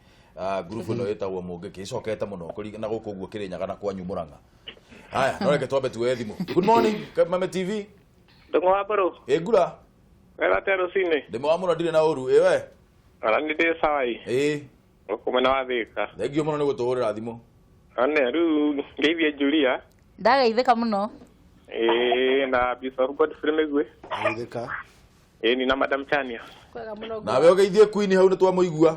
Ngurubu ĩno ĩtagwo Mũngĩkĩ ĩcokete mũno na gũkũ ũguo Kĩrĩnyaga na kwanyu Murang'a. Haya, no reke twambe tuoe thimũ. Good morning, Mame TV. Ndũng'ũ wa mbũrũ. Ĩ ngura. Wega atĩa rũcinĩ? Ndĩ mwega mũno, ndirĩ na ũru. Ĩ we? Ona nĩ ndĩ sawa ĩ. Ĩ. Gũkũ mwena wa Thĩka. Thengiũ mũno nĩ gũtũhũrĩra thimũ. One rĩu ngeithie Julia. Ndageithĩka mũno. Ĩ na Bishop Godfrey Mĩgwi. Geithĩka. Ĩ ni na Madam Chania. Kwega mũno. Nawe ũgeithie Queen hau nĩ twamũigua.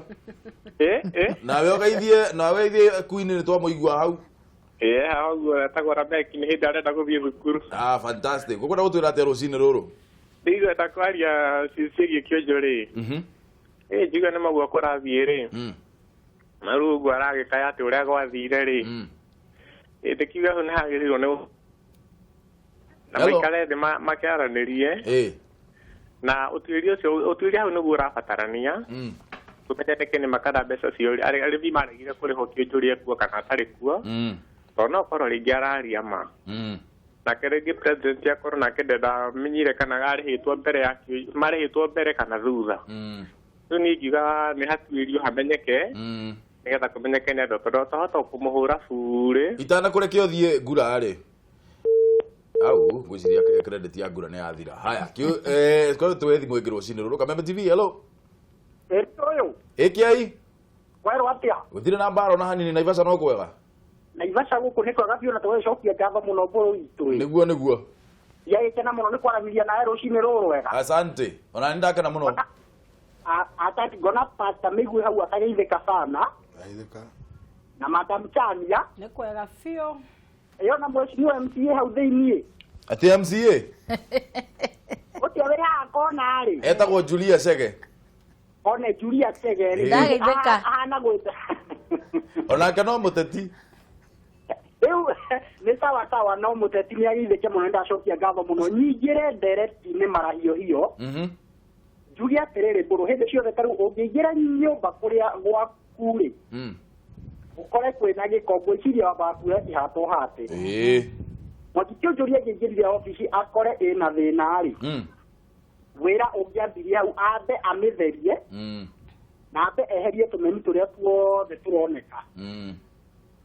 Ĩ ĩ. Nawe ũgeithie Queen nĩ twamũigua hau. Ĩ haha ũguo etagwo Rebeki nĩ hĩndĩ arenda gũthiĩ thukuru. Ah, fantastic. Ũkwenda gũtwĩra atĩa rũcinĩ rũrũ? Ndigwenda kwaria ciĩgiĩ kĩonjo rĩ. Ĩ njiga nĩ maguo kũrathiĩ rĩ. Na rĩu ũguo aragĩkaya atĩ ũrĩa gwathire rĩ. Ĩ ndĩkiuga hau nĩ hagĩrĩirwo nĩ na Hello. maikare thĩ makĩaranĩrie. Na ũtuĩria ũcio, ũtuĩria hau nĩguo ũrabatarania. Tũmenye nĩkĩ nĩ makana mbeca cio arĩmi maregire kũrĩhwo kĩonjũria kuo kana atarĩ kuo. Tondũ no korwo rĩngĩ araria ma. Nake rĩngĩ president akorwo nake ndamenyire kana arĩhĩtwo mbere ya marĩhĩtwo mbere kana thutha. Rĩu niĩ ingiuga nĩ hatuĩrio hamenyeke nĩgetha kũmenyeke nĩ andũ tondũ tohota kũmũhũra burĩ. Itanakũreke ũthiĩ ngura rĩ, au ngwĩciria credit ya ngura nĩ yathira. Haya, korwo tuoe thimũ ĩngĩ rũcinĩ rũrũ. Kameme TV, hello. Ĩ ũyũ. Ĩkĩai. Werwo atĩa? Gũtirĩ na mbara ona hanini. Naivasha no kwega. Naivasha gũkũ nĩ kwega biũ na tũgagĩcokia ngatho mũno mbũrũ itũ ĩ. Nĩguo nĩguo. Ndiagĩkena mũno nĩ kwaranĩria nawe rũcinĩ rũrũ wega. Asante, ona nĩ ndakena mũno. Atati ngona Pastor Mĩgwi hau akageithĩka sana. Geithĩka. Na Madam Chania. Nĩ kwega biũ. Ĩyo na mheshimiwa MCA hau thĩiniĩ. Atĩ MCA? Ũcio wĩ haha kona rĩ. Etagwo Julia Chege. One Julia Chege rĩ. Ndageithĩka. Ahana gwĩta. Onake no mũteti. Rĩu nĩ sawa sawa, no mũteti nĩ ageithĩke mũno, nĩndacokia ngatho mũno. Nyingĩre ndereti-inĩ marahiũhio. Njuge atĩrĩrĩ mbũrũ, hĩndĩ ciothe ta rĩu ũngĩingĩra nyũmba kũrĩa gwaku rĩ, ũkore kwĩna gĩko, ngwĩciria wambaga kuoya kĩhato hate. Mwaki kĩonjũria angĩingĩrire obici akore ĩna thĩna rĩ, wĩra ũngĩambirie hau ambe amĩtherie na ambe eherie tũmeni tũrĩa tuothe tũroneka.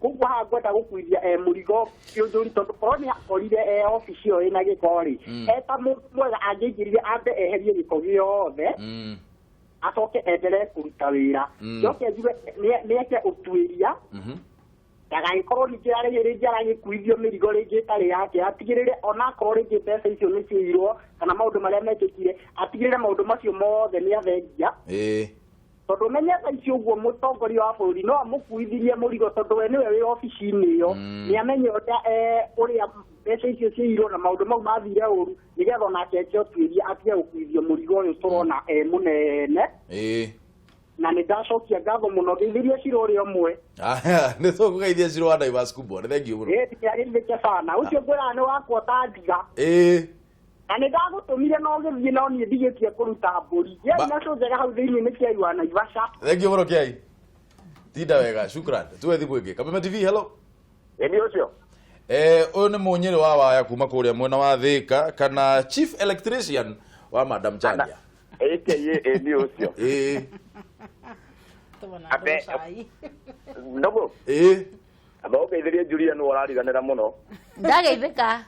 Koguo haha ngwenda gũkuithia e mũrigo kĩũnjũri, tondũ korwo nĩ akorire e obici ĩyo ĩna gĩko rĩ, eta mũndũ mwega angĩingĩrire ambe eherie gĩko gĩothe, acoke endelee kũruta wĩra. Njoke njuge nĩeke ũtuĩria ndagagĩkorwo ningĩ arĩ rĩngĩ aragĩkuithio mĩrigo rĩngĩ ĩtarĩ yake, atigĩrĩre onakorwo rĩngĩ mbeca icio nĩ ciairwo kana maũndũ marĩa mekĩkire, atigĩrĩre maũndũ macio mothe nĩ athengia. Tondũ menye thaa ici ũguo mũtongoria wa bũrũri no amũkuithirie mũrigo, tondũ we nĩwe wĩ obici-inĩ ĩyo, nĩ amenye ũrĩa ũrĩa mbeca icio ciairwo na maũndũ mau mathire ũru, nĩgetha onake eke ũtuĩria atige gũkuithio mũrigo ũyũ tũrona e mũnene. Na nĩ ndacokia ngatho mũno, ngeithĩrie Cira ũrĩa ũmwe. Aya, nĩ tũkũgeithia Cira wa Naivas Kubwa, nĩ thengiũ mũno. Ĩ ndiagĩrĩke sana, ũcio ngwĩraga nĩ wakwa ta ndiga. Na nĩ ndagũtũmire no ũgĩthiĩ, no niĩ ndigĩtie kũruta mbũri. Gĩai na cũ njega hau thĩiniĩ nĩ kĩai wa Naivasha. Thengiũ mũno Kĩai, tinda wega, shukran. Tuwe thimũ ĩngĩ. Kameme TV, hello. Ĩni ũcio. Ũyũ nĩ mũnyĩrĩ wa waya kuma kũrĩa mwena wa Thĩka, kana chief electrician wa Madam Chania. AKA ĩni ũcio. Abe ndogo. Aba ũgeithĩrie Julia nĩ ũrariganĩra mũno. Ndageithĩka.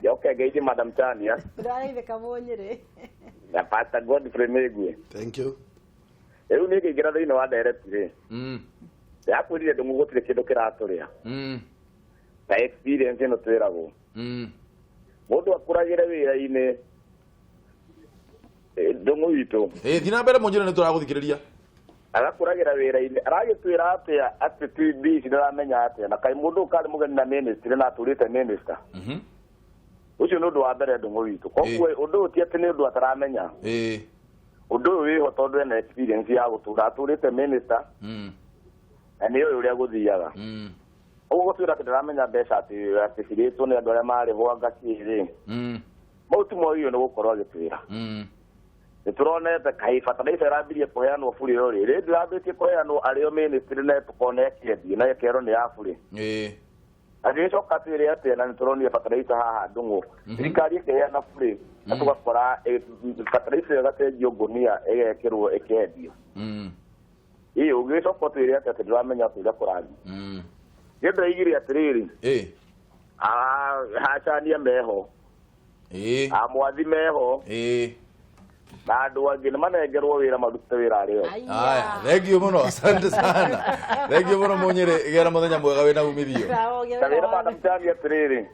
Njoke ngeithie Madam Chania Ndageithĩka mũnyĩrĩ. Na Pastor Godfrey Mĩgwi. Thank you. Rĩu niĩ ngĩingĩra thĩinĩ wa ndereti rĩ, yakwĩrire ndũng'ũ gũtirĩ kĩndũ kĩratũrĩa. Na experience ĩno twĩragwo. Mũndũ akũragĩre wĩra-inĩ ndũng'ũ witũ. Thiĩ na mbere Mũnyĩrĩ, nĩ tũragũthikĩrĩria. Agakũragĩra wĩra-inĩ aragĩtwĩra atĩa atĩ TB ici ndaramenya atĩa, na kaĩ mũndũ ũkarĩ mũgeni na ministry na atũrĩte minister. Ũcio nĩ ũndũ wa mbere, ndũng'ũ witũ. Koguo ũndũ ũyũ ti atĩ nĩ ũndũ ataramenya. Ũndũ ũyũ wĩho tondũ ena experience ya gũtũra atũrĩte minister na nĩ ũyũ ũrĩa gũthiaga. Ũguo gũtwĩra atĩ ndaramenya mbeca atĩ cirĩtwo nĩ andũ arĩa marĩhwo anga kĩrĩ. Mau ti morio nĩ gũkorwo agĩtwĩra. Nĩ tũronete kaĩ bataraitha ĩrambirie kũheanwo bure o rĩ ndĩrambĩtie kũheanwo arĩo ministry na tũkona ĩkĩendio na ĩkerwo nĩ ya bure. Agĩgĩcoka atwĩre atĩa, na nĩ tũronire bataraitha haha ndũng'ũ thirikari ĩkĩheana bure na tũgakora bataraitha ĩyo ĩgacenjio ngũnia ĩgekĩrwo ĩkendio. Ĩ ũgĩcoka ũtwĩre atĩa atĩ ndũramenya atĩ ũrĩa kũrathiĩ. Niĩ ndĩraigire atĩrĩrĩ, hacania meho, amwathi meho, na andũ angĩ nĩ manengerwo wĩra marute wĩra arĩo. Aya, thank you mũno, asante sana, thank you mũno Mũnyĩrĩ, gĩa na mũthenya mwega wĩna umithio. Kawĩra madam Tani atĩrĩrĩ,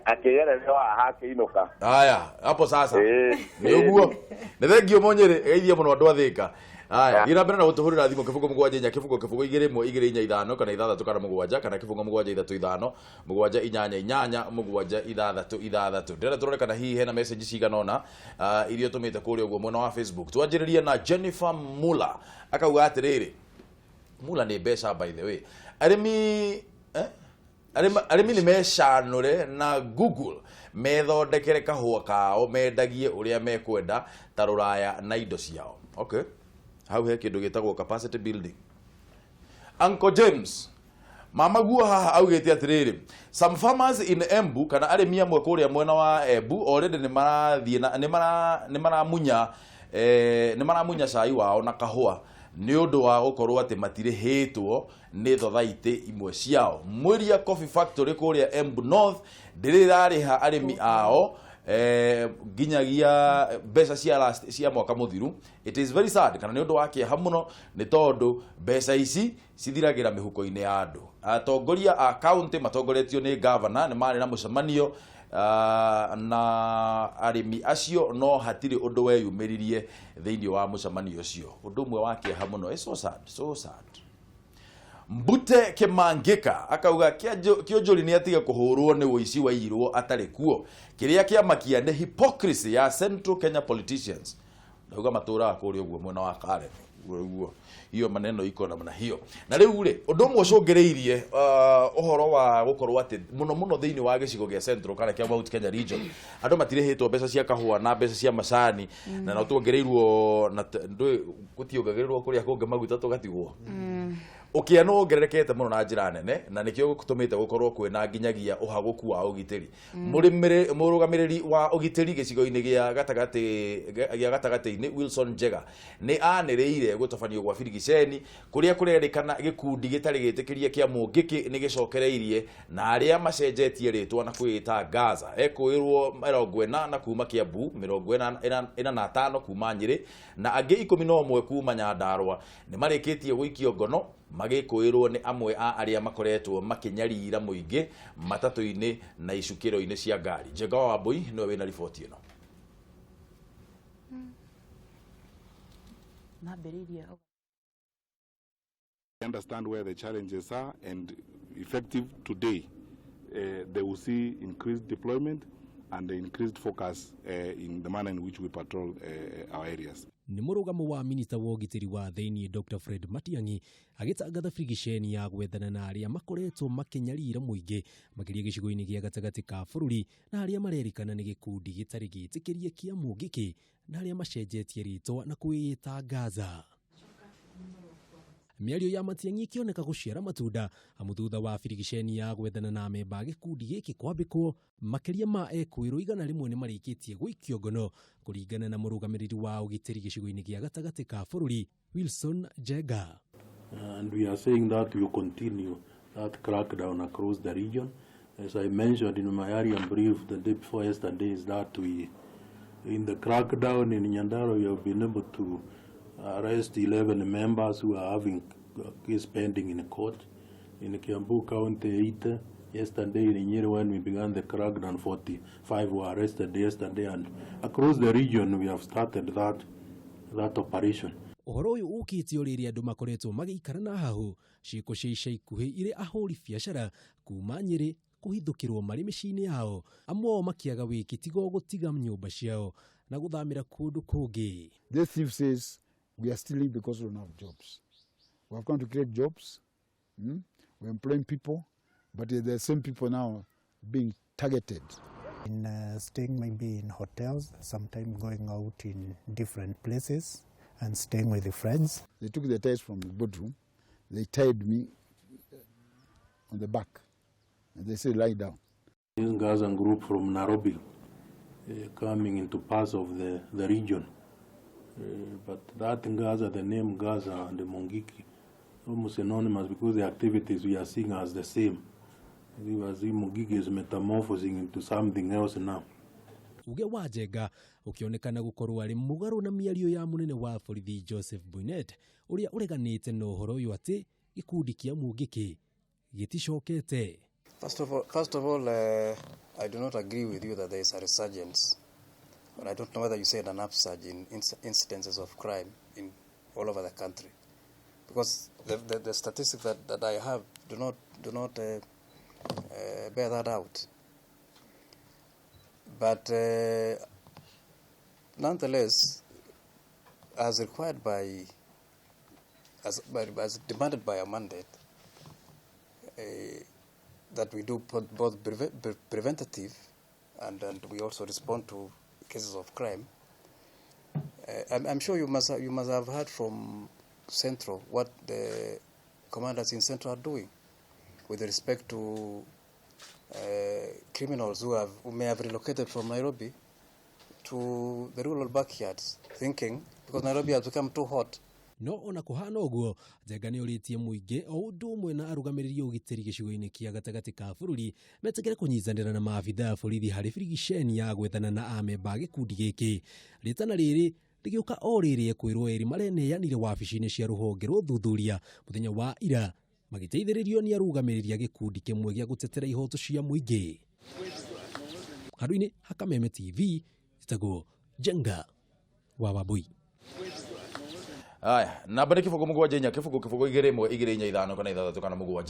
akĩgererwo haha akĩinũka. Aya, hapo sasa nĩ ũguo, nĩ thank you Mũnyĩrĩ, geithia mũno andũ a Thĩka. Aya, thiĩ na mbere na gũtũhũrĩra thimũ 0 7 4 0 0 2 1 2 4 5 kana 6 kana 7 kana 0 7 3 5 7 8 8 7 6 6. Ndĩrenda tũrore kana hihi hena message cigana ũna iria ũtũmĩte kũrĩa ũguo mwena wa Facebook. Twanjĩrĩrie na Jennifer Muller, akauga atĩrĩrĩ, Muller nĩ mbeca by the way, arĩmi arĩmi nĩ mecanũre na Google methondekere kahũa kao mendagie ũrĩa mekwenda ta rũraya na indo ciao. Okay, hau he kĩndũ gĩtagwo capacity building. Uncle James mama guo haha augĩte atĩrĩrĩ, some farmers in Embu, kana arĩmi amwe kũrĩa mwena wa Embu, already nĩ marathiĩ na nĩ maramunya cai wao na kahũa nĩ ũndũ wa gũkorwo atĩ matirĩhĩtwo nĩ thothaitĩ imwe ciao. Mwiria Coffee Factory kũrĩa Embu North ndĩrĩ ĩrarĩha arĩmi ao nginyagia mbeca cia last cia mwaka mũthiru. It is very sad, kana nĩ ũndũ wa kĩeha mũno, nĩ tondũ mbeca ici cithiragĩra mĩhuko-inĩ ya andũ. Atongoria a county matongoretio nĩ governor nĩ marĩ na mũcemanio na arĩmi acio, no hatirĩ ũndũ weyumĩririe thĩinĩ wa mũcemanio ũcio. Ũndũ ũmwe wa kĩeha mũno. It's so sad, so sad. Mbute Kimangika akauga Kĩonjũri nĩ atige kũhũrwo nĩ ũici waiyirwo atarĩ kuo. Kĩrĩa kĩamakia nĩ hypocrisy ya Central Kenya politicians. Ndauga matũraga kũrĩa ũguo mwena wa Karen ũguo, hiyo maneno iko namna hiyo. Na rĩu rĩ, ũndũ ũmwe ũcũngĩrĩirie ũhoro wa gũkorwo atĩ mũno mũno thĩinĩ wa gĩcigo gĩa Central kana kĩa Mount Kenya region andũ matirĩhĩtwo mbeca cia kahũa na mbeca cia macani, na no tuongereirwo na ndũĩ gũtiongagĩrĩrwo kũrĩa kũngĩ maguta tũgatigwo. Ũkĩa nĩ wongererekete mũno na njĩra nene, na nĩkĩo gũtũmĩte gũkorwo kwĩna nginyagia ũhagũku wa ũgitĩri. Mũrũgamĩrĩri wa ũgitĩri gĩcigo-inĩ gĩa gatagatĩ gĩa gatagatĩ-inĩ Wilson Njega nĩ anĩrĩire gũtabanio gwa birigiceni kũrĩa kũrerĩkana gĩkundi gĩtarĩ gĩtĩkĩrie kĩa Mũngĩkĩ nĩ gĩcokereirie na arĩa macenjetie rĩtwa na kwĩĩta Gaza. Ekũĩrwo 40 kuma Kiambu, 45 kuma Nyĩrĩ na angĩ 11 kuma Nyandarua nĩ marĩkĩtie gũikio ngono magĩkũĩrwo nĩ amwe a arĩa makoretwo makĩnyarira mũingĩ matatũ-inĩ na icukĩro-inĩ cia ngari. Njenga wa Wambui nĩwe wĩna riboti ĩno. Nambĩrĩirie. Understand where the challenges are, and effective today, they will see increased deployment and increased focus in the manner in which we patrol our areas. Nĩ mũrũgamo wa minista wa ũgitĩri wa thĩinĩ Dr Fred Matiang'i agĩtangatha birigiceni ya gwethana na arĩa makoretwo makĩnyarira mũingĩ makĩria gĩcigo-inĩ gĩa gatagatĩ ka bũrũri, na arĩa marerĩkana nĩ gĩkundi gĩtarĩ gĩtĩkĩrie kĩa Mũngĩkĩ na arĩa macenjetie rĩtwa na kwĩĩta Gaza. Mĩario ya Matiang'i ĩkĩoneka gũciara matunda, amu thutha wa birigiceni ya gwethana na amemba a gĩkundi gĩkĩ kwambĩkwo, makĩria ma ekwĩrwo 100 nĩ marĩkĩtie gũikio ngono, kũringana na mũrũgamĩrĩri wa ũgitĩri gĩcigo-inĩ gĩa gatagatĩ ka bũrũri Wilson Njenga. And we are saying that we will continue that crackdown across the region. As I mentioned in my area brief the day before yesterday, is that we, in the crackdown in Nyandarua, we have been able to arrest 11 members who are having case pending in court. In Kiambu County, 8. Yesterday in Nyeri, when we began the crackdown, 45 were arrested yesterday. And across the region, we have started that operation. Ũhoro ũyũ ũkĩte o rĩrĩa andũ makoretwo magĩikara na hahũ ciĩko cia ica ikuhĩ irĩ ahũri biacara kuma Nyĩrĩ kũhithũkĩrwo marĩ mĩciĩ-inĩ yao, amwe ao makĩaga wĩki tiga o gũtiga nyũmba ciao na gũthamĩra kũndũ kũngĩ. This thief says we are stealing because we don't have jobs. We have come to create jobs. We're employing people, but they're the same people now being targeted. In staying maybe in hotels, sometimes going out in different places and staying with the friends. They took the ties from the boardroom. They tied me on the back, and they said, "Lie down." This Gaza group from Nairobi coming into parts of the region. But that Gaza, the name Gaza and the Mungiki, almost synonymous because the activities we are seeing as the same. We are seeing Mungiki is metamorphosing into something else now. Uge wa Njenga ũkĩonekana gũkorwo arĩ mũgarũ na mĩario ya mũnene wa borithi Joseph Boinnet, ũrĩa ũreganĩte na ũhoro ũyũ atĩ gĩkundi kĩa Mungiki gĩticokete. First of all, I do not agree with you that there is a resurgence. And I don't know whether you said an upsurge in incidences of crime in all over the country. Because the statistics that I have do not bear that out. But nonetheless, as required by, as demanded by our mandate, that we do both preventative and we also respond to cases of crime. I'm sure you must have heard from Central what the commanders in Central are doing with respect to criminals who may have relocated from Nairobi to the rural backyards, thinking because Nairobi has become too hot. No ona kũhana ũguo, Njenga nĩ ũrĩtie mũingĩ o ũndũ ũmwe na arũgamĩrĩri a ũgitĩri gĩcigo-inĩ kĩa gatagatĩ ka bũrũri metĩkĩre kũnyitanĩra na maabitha a borithi harĩ birigiceni ya gwethana na amemba a gĩkundi gĩkĩ. Rĩtana rĩrĩ rĩgĩũka o rĩrĩ ekwĩrwo erĩ mareneanire wabici-inĩ cia rũhonge rwa ũthuthuria mũthenya wa ira, magĩteithĩrĩrio nĩ arũgamĩrĩri a gĩkundi kĩmwe gĩa gũtetera ihoto cia mũingĩ. Handũ-inĩ ha Kameme TV, ĩtagwo Njenga wa Wambui. Aya, namba nĩ 0 7 4 0 0 2 1 2 4 5 kana 6 kana 7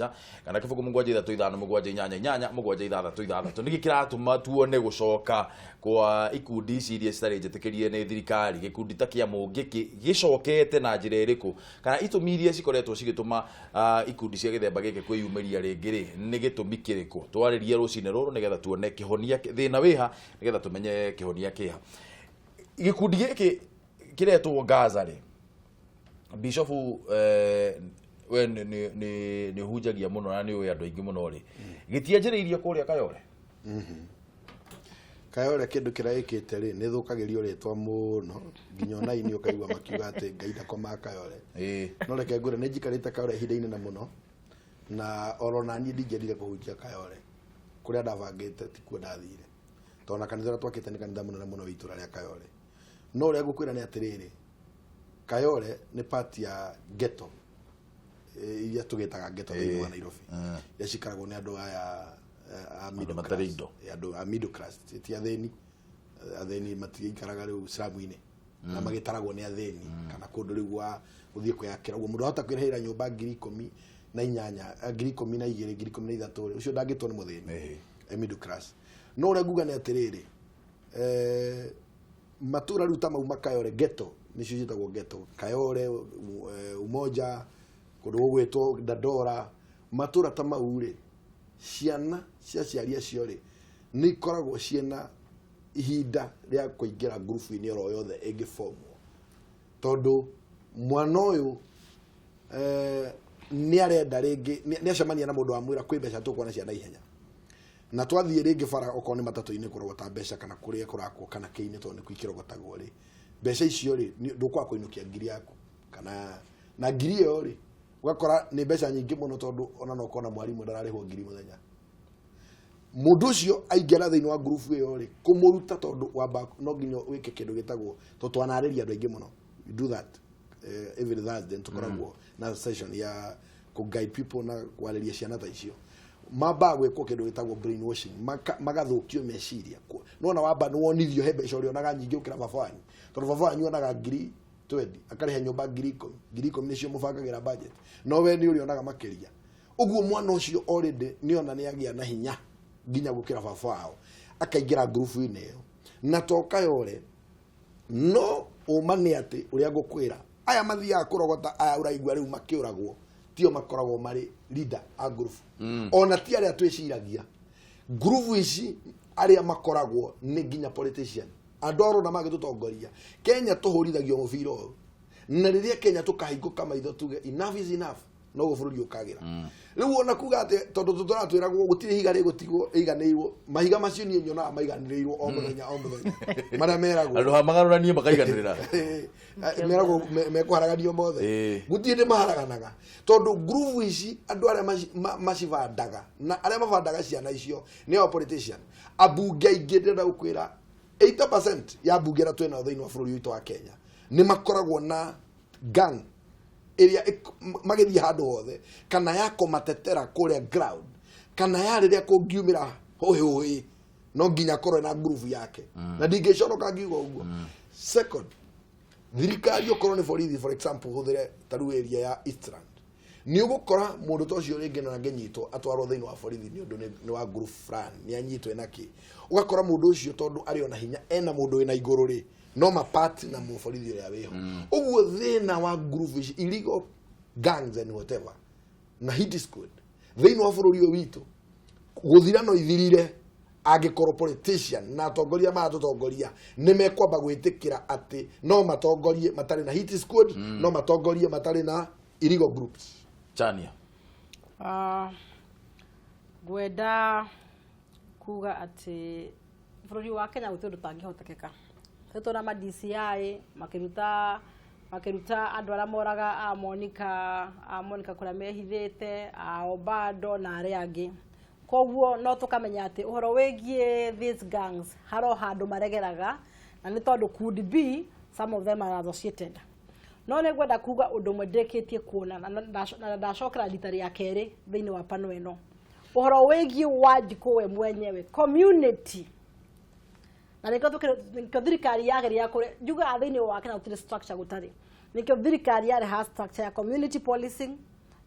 kana 0 7 3 5 7 8 8 7 6 6. Nĩkĩ kĩratũma tuone gũcoka kwa ikundi ici iria citarĩ njĩtĩkĩrie nĩ thirikari, gĩkundi ta kĩa Mũngĩkĩ gĩcokete na njĩra ĩrĩkũ, kana itũmi iria cikoretwo cigĩtũma ikundi cia gĩthemba gĩkĩ kwĩyumĩria rĩngĩ rĩ, nĩ gĩtũmi kĩrĩkũ? Twarĩrie rũcinĩ rũrũ nĩgetha tuone kĩhonia, thĩna wĩha, nĩgetha tũmenye kĩhonia kĩha. Gĩkundi gĩkĩ kĩretwo Gaza rĩ, Bishofu, we nĩ ũhunjagia mũno na nĩ ũĩ andũ aingĩ mũno rĩ, gĩtianjĩrĩirie kũrĩa Kayore? Kayore kĩndũ kĩrĩa ĩkĩte rĩ, nĩ thũkagĩrio rĩtwa mũno, nginya ona ini ũkaigua makiuga atĩ Ngai ndakomaga Kayore. No reke ngwĩre, nĩ njikarĩte Kayore ihinda inene mũno, na oro na niĩ ndingĩendire kũhunjia Kayore. Kũrĩa ndabangĩte tikuo ndathire, tondũ na kanitha ũrĩa twakĩte nĩ kanitha mũnene mũno wa itũra rĩa Kayore. No ũrĩa ngũkwĩra nĩ atĩrĩrĩ, Kayore nĩ part ya ghetto, iria tũgĩtaga ghetto thĩinĩ wa Nairobi, iria cikaragwo nĩ andũ aya a middle matarĩ class. Indo. Andũ a middle class, ti athĩni. Athĩni matigĩikaraga rĩu slum-inĩ na magĩtaragwo nĩ athĩni kana kũndũ rĩu gwa gũthiĩ kwĩyakĩra ũguo. Mũndũ ahota kwĩrĩhĩra nyũmba 18,000, 12,000, 13,000 rĩ, ũcio ndangĩtwo nĩ mũthĩni, middle class. No ũrĩa nguga nĩ atĩrĩrĩ, matũra rĩu ta mau Makayore ghetto, nĩcio ciĩtagwo ghetto, Kayore, Umoja, kũndũ gũgwĩtwo Dandora, matũra ta mau rĩ, ciana cia aciari acio rĩ, nĩ ikoragwo ciĩna ihinda rĩa kũingĩra ngurubu-inĩ oro yothe ĩngĩbomwo, tondũ mwana ũyũ nĩ arenda rĩngĩ nĩ acemania na mũndũ wamwĩra kwĩ mbeca tũkuona cia naihenya, na twathiĩ rĩngĩ bara, okorwo nĩ matatũ-inĩ kũrogota mbeca kana kũrĩa kũrakwo kana kĩinĩ, tondũ nĩkuo ikĩrogotagwo rĩ, mbeca icio rĩ, ndũkwaga kũinũkia 1,000 yaku, kana na 1,000 ĩyo rĩ, ũgakora nĩ mbeca nyingĩ mũno, tondũ ona no ũkona mwarimũ ndararĩhwo 1,000 mũthenya. Mũndũ ũcio aingĩra thĩinĩ wa ngurubu ĩyo rĩ, kũmũruta, tondũ wamba no nginya wĩke kĩndũ gĩtagwo, tondũ twanarĩria andũ aingĩ mũno. We do that every Thursday, tũkoragwo na session ya Kũ guide people na kwarĩria ciana ta icio mambaga gwĩkwo kĩndũ gĩtagwo brainwashing, magathũkio meciria. Nĩwona wamba nĩwonithio he mbeca ũrĩonaga nyingĩ gũkĩra baba wanyu, tondũ baba wanyu onaga 20,000 akarĩha nyũmba 10,000, 10,000 nĩcio mũbangagĩra budget, no we nĩ ũrĩonaga makĩria. Ũguo mwana ũcio already nĩona nĩ agĩa na hinya nginya gũkĩra baba wao, akaingĩra ngurubu-inĩ ĩyo na to Kayore. No ũma nĩ atĩ ũrĩa ngũkwĩra, aya mathiaga kũrogota aya ũraigua rĩu makĩũragwo tio makoragwo marĩ leader a ngurubu, ona ti arĩa twĩciragia. Ngurubu ici arĩa makoragwo nĩ nginya politician, andũ arona magĩtũtongoria. Kenya tũhũrithagio mũbira ũyũ, na rĩrĩa Kenya tũkahingũka maitho tuge enough is enough, noguo bũrũri ũkagĩra. Rĩu ona kuga atĩ tondũ tũratwĩragwo gũtirĩ ihiga rĩgũtigwo rĩiganĩirwo, mahiga macio niĩ nyonaga maiganĩrĩirwo o mũthenya o mũthenya marĩa meragwo. Andũ ha magarũranie makaiganĩrĩra. Meragwo mekũharaganio mothe, gũtirĩ ndĩ maharaganaga, tondũ ngurubu ici andũ arĩa macibandaga na arĩa mabandaga ciana icio nĩ ao politician, ambunge aingĩ. Ndĩrenda gũkwĩra 80% ya mbunge arĩa twĩnao thĩinĩ wa bũrũri witũ wa Kenya nĩ makoragwo na gang ĩrĩa magĩthiĩ handũ hothe, kana ya kũmatetera kũrĩa ground, kana ya rĩrĩa kũngiumĩra hũhĩ no nginya akorwo na ngurubu yake, na ndingĩconoka ngiuga ũguo. Second, thirikari okorwo nĩ borithi, for example hũthĩre ta rĩu area ya Eastland, nĩ ũgũkora mũndũ ta ũcio rĩngĩ na angĩnyitwo atwarwo thĩinĩ wa borithi nĩ ũndũ nĩ wa group fulani nĩ anyitwo na kĩ, ũgakora mũndũ ũcio tondũ arĩ ona hinya ena mũndũ wĩna igũrũ rĩ, no mapati na mũborithi ũrĩa wĩho. Ũguo thĩna wa group ici, illegal gangs and whatever, na hit squad thĩinĩ wa bũrũri ũyũ witũ gũthira no ithirire angĩkorwo politician na atongoria maratũtongoria nĩ mekwamba gwĩtĩkĩra atĩ no matongorie matarĩ na hit squad, no matongorie matarĩ na illegal groups. Chania. Ngwenda kuga atĩ bũrũri wa Kenya gũtirĩ ũndũ ũtangĩhotekeka. Tũtũra ma DCI makĩruta andũ arĩa moraga a Monica, a Monica kũrĩa mehithĩte, a Obado na arĩa angĩ. Koguo no tũkamenya atĩ ũhoro wĩgiĩ these gangs harĩ o handũ maregeraga, na nĩ tondũ could be some of them are associated. No nĩ ngwenda kuga ũndũ ũmwe ndĩkĩtie kuona na ndacokera rita rĩa kerĩ thĩinĩ wa pano ĩno, ũhoro wĩgiĩ Wanjikũ we mwenyewe, community, na nĩkĩo thirikari yageria kũre njugaga thĩinĩ wa Kenya gũtirĩ structure gũtarĩ, nĩkĩo thirikari yareha structure ya community policing,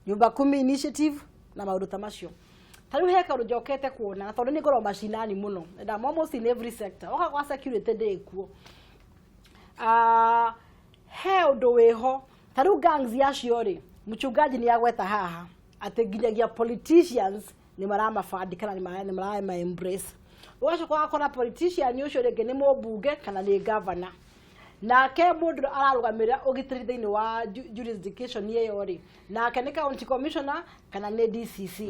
Nyumba Kumi initiative na maũndũ ta macio. Ta rĩu he kaũndũ njokete kuona, na tondũ nĩ ngoragwo macinani mũno and I'm almost in every sector, oka gwa security ndĩ kuo. He ũndũ wĩho ta rĩu gangs acio rĩ, mchungaji nĩ agweta haha atĩ nginyagia politicians nĩ maramabandi kana nĩ marama embrace. Ũgacoka ũgakora politician ũcio rĩngĩ nĩ mũmbunge kana nĩ governor, nake mũndũ ararũgamĩrĩra ũgitĩri thĩinĩ wa jurisdiction ĩyo rĩ, nake nĩ county commissioner kana nĩ DCC.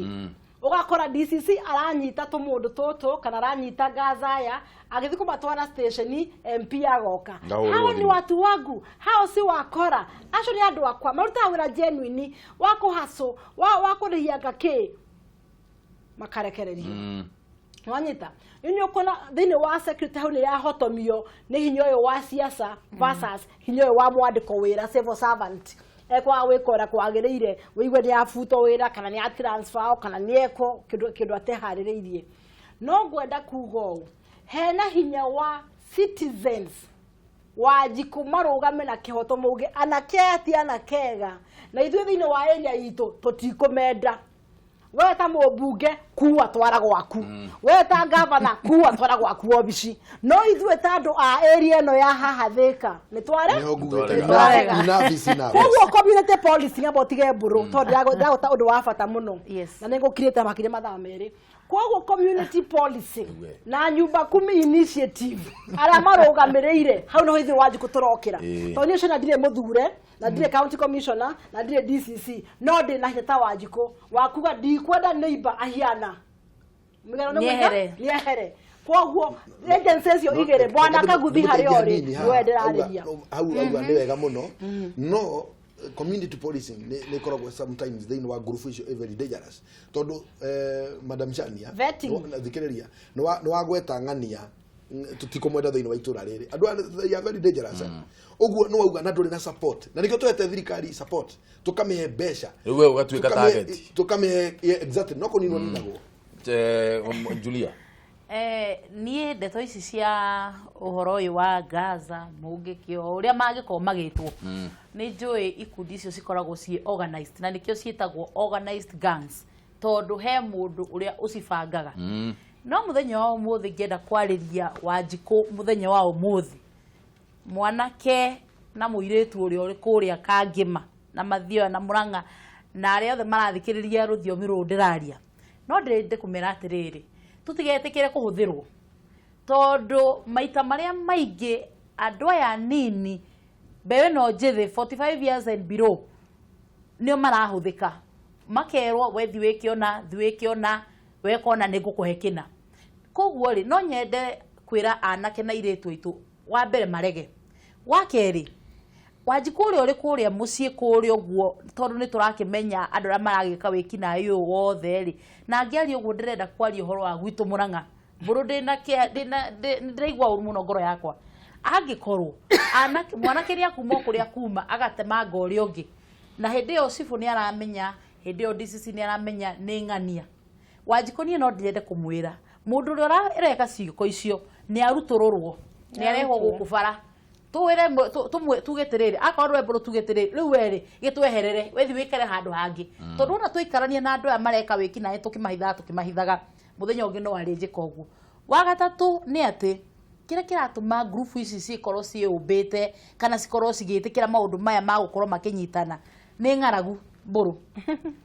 Ũgakora DCC aranyita tũmũndũ tũtũ kana aranyita Gazaya agĩthiĩ kũmatwara station, MP agoka. Ngahũrĩrwo Hao ni thimũ. Watu wangu hao, si wakora acio, nĩ andũ akwa marutaga wĩra genuine wa kũhacũ wa kũrĩhia ngakĩ makarekererio. Wanyita rĩu nĩ ũkuona thĩinĩ wa security hau nĩ yahotomio nĩ hinya ũyũ wa siasa versus hinya ũyũ wa mwandĩko wĩra, civil servant ekwaga gwĩka ũrĩa kwagĩrĩire, wĩigue nĩ abutwo wĩra kana nĩ atransfer kana nĩ ekwo kĩndũ ateharĩrĩirie. No ngwenda kuga ũũ, hena hinya wa citizens Wanjikũ marũgame na kĩhoto mauge anake aya ti anake ega, na ithuĩ thĩinĩ wa area itũ tũtikũmenda. We ta mũmbunge kuwa twara gwaku, we ta gavana kuwa twara gwaku obici, no ithuĩ ta andũ a area ĩno ya haha Thĩka nĩ tware Nĩho ngugĩte, nĩ twarega. Enough is enough. Koguo community policing amba ũtige mbũrũ tondũ ndĩragweta ũndũ wa bata mũno na nĩ ngũkirĩte makĩria mathaa 2. Koguo community policing na Nyumba Kumi initiative arĩa marũgamĩrĩire hau nĩho ithuĩ Wanjikũ tũrokĩra, tondũ niĩ ũcio na ndirĩ mũthure na ndirĩ county commissioner na ndirĩ DCC, no ndĩ na hinya ta Wanjikũ wa kuga ndikwenda neighbor ahiana Mũigana nĩ mũiga? Nĩehere. Nĩehere. Koguo agency icio igĩrĩ, bwana Kaguthi harĩa ũrĩ nĩwe ndĩrarĩria. Hau auga nĩ wega mũno, no community policing nĩ ĩkoragwo sometimes thĩinĩ wa group icio very dangerous, tondũ madam Shania Vetting. Thikĩrĩria, nĩ wagweta ng'ania. Tutikomwenda thĩinĩ wa itũra rĩrĩ. Andũ aya they are very dangerous. Ũguo nĩ wauga na ndũrĩ na support. Na nĩkĩo tũhete thirikari support. Tũkamĩhe mbeca. Rĩu we ũgatuĩka target. Tũkamĩhe, yeah, exactly, no kũninwo ninagwo. Julia. Niĩ ndeto ici cia ũhoro ũyũ wa Gaza mũngĩkĩo ũrĩa mangĩkorwo magĩtwo, nĩ njũĩ ikundi icio cikoragwo ciĩ organized, na nĩkĩo ciĩtagwo organized gangs, tondũ he mũndũ ũrĩa ũcibangaga. No mũthenya wa ũmũthĩ ngĩenda kwarĩria Wanjikũ, mũthenya wa ũmũthĩ mwanake na mũirĩtu ũrĩa ũrĩ kũrĩa Kangĩma na Mathioya na Mũrang'a na arĩa othe marathikĩrĩria rũthiomi rũrũ ndĩraria, no ndĩrende kũmera atĩrĩrĩ, tũtigetĩkĩre kũhũthĩrwo, tondũ maita marĩa maingĩ andũ aya nini, mbeũ ĩno njĩthĩ, 45 years and below, nĩo marahũthĩka, makerwo we thi wĩke ũna, thi wĩke ũna, weka ũna nĩ ngũkũhe kĩna. Koguo rĩ, no nyende kwĩra anake na airĩtu aitũ, wa mbere marege, wa kerĩ Wanjikũ ũrĩa ũrĩ kũrĩa mũciĩ kũrĩa ũguo, tondũ nĩ tũrakĩmenya andũ arĩa maragĩka wĩkinaĩ ũyũ wothe rĩ, na ngĩaria ũguo ndĩrenda kwaria ũhoro wa gwitũ Mũrang'a. Mbũrũ ndĩna ndĩna ndĩraigua ũru mũno ngoro yakwa. Angĩkorwo anake mwanake nĩ akuma o kũrĩa kuma agatemanga ũrĩa ũngĩ, na hĩndĩ ĩyo cibũ nĩ aramenya, hĩndĩ ĩyo DCC nĩ aramenya nĩ ng'ania. Wanjikũ niĩ no ndĩrende kũmwĩra mũndũ ũrĩa ũreka ciĩko icio nĩ arutũrũrwo, nĩ arehwo gũkũ bara, tuwire tuge tiriri, akorwo we mbũrũ tuge tiriri, riu we gĩtweherere, wethi wikare handũ hangĩ, tondũ ona tũikarania na andũ aya mareka wĩki naĩ tũkĩmahithaga mũthenya ũngĩ no arĩnjĩka ũguo. Wa gatatũ nĩ atĩ kĩrĩa kĩratũma group ici cikorwo ciĩũmbĩte kana cikorwo cigĩtĩkĩra maũndũ maya ma gũkorwo makĩnyitana nĩ ng'aragu, mbũrũ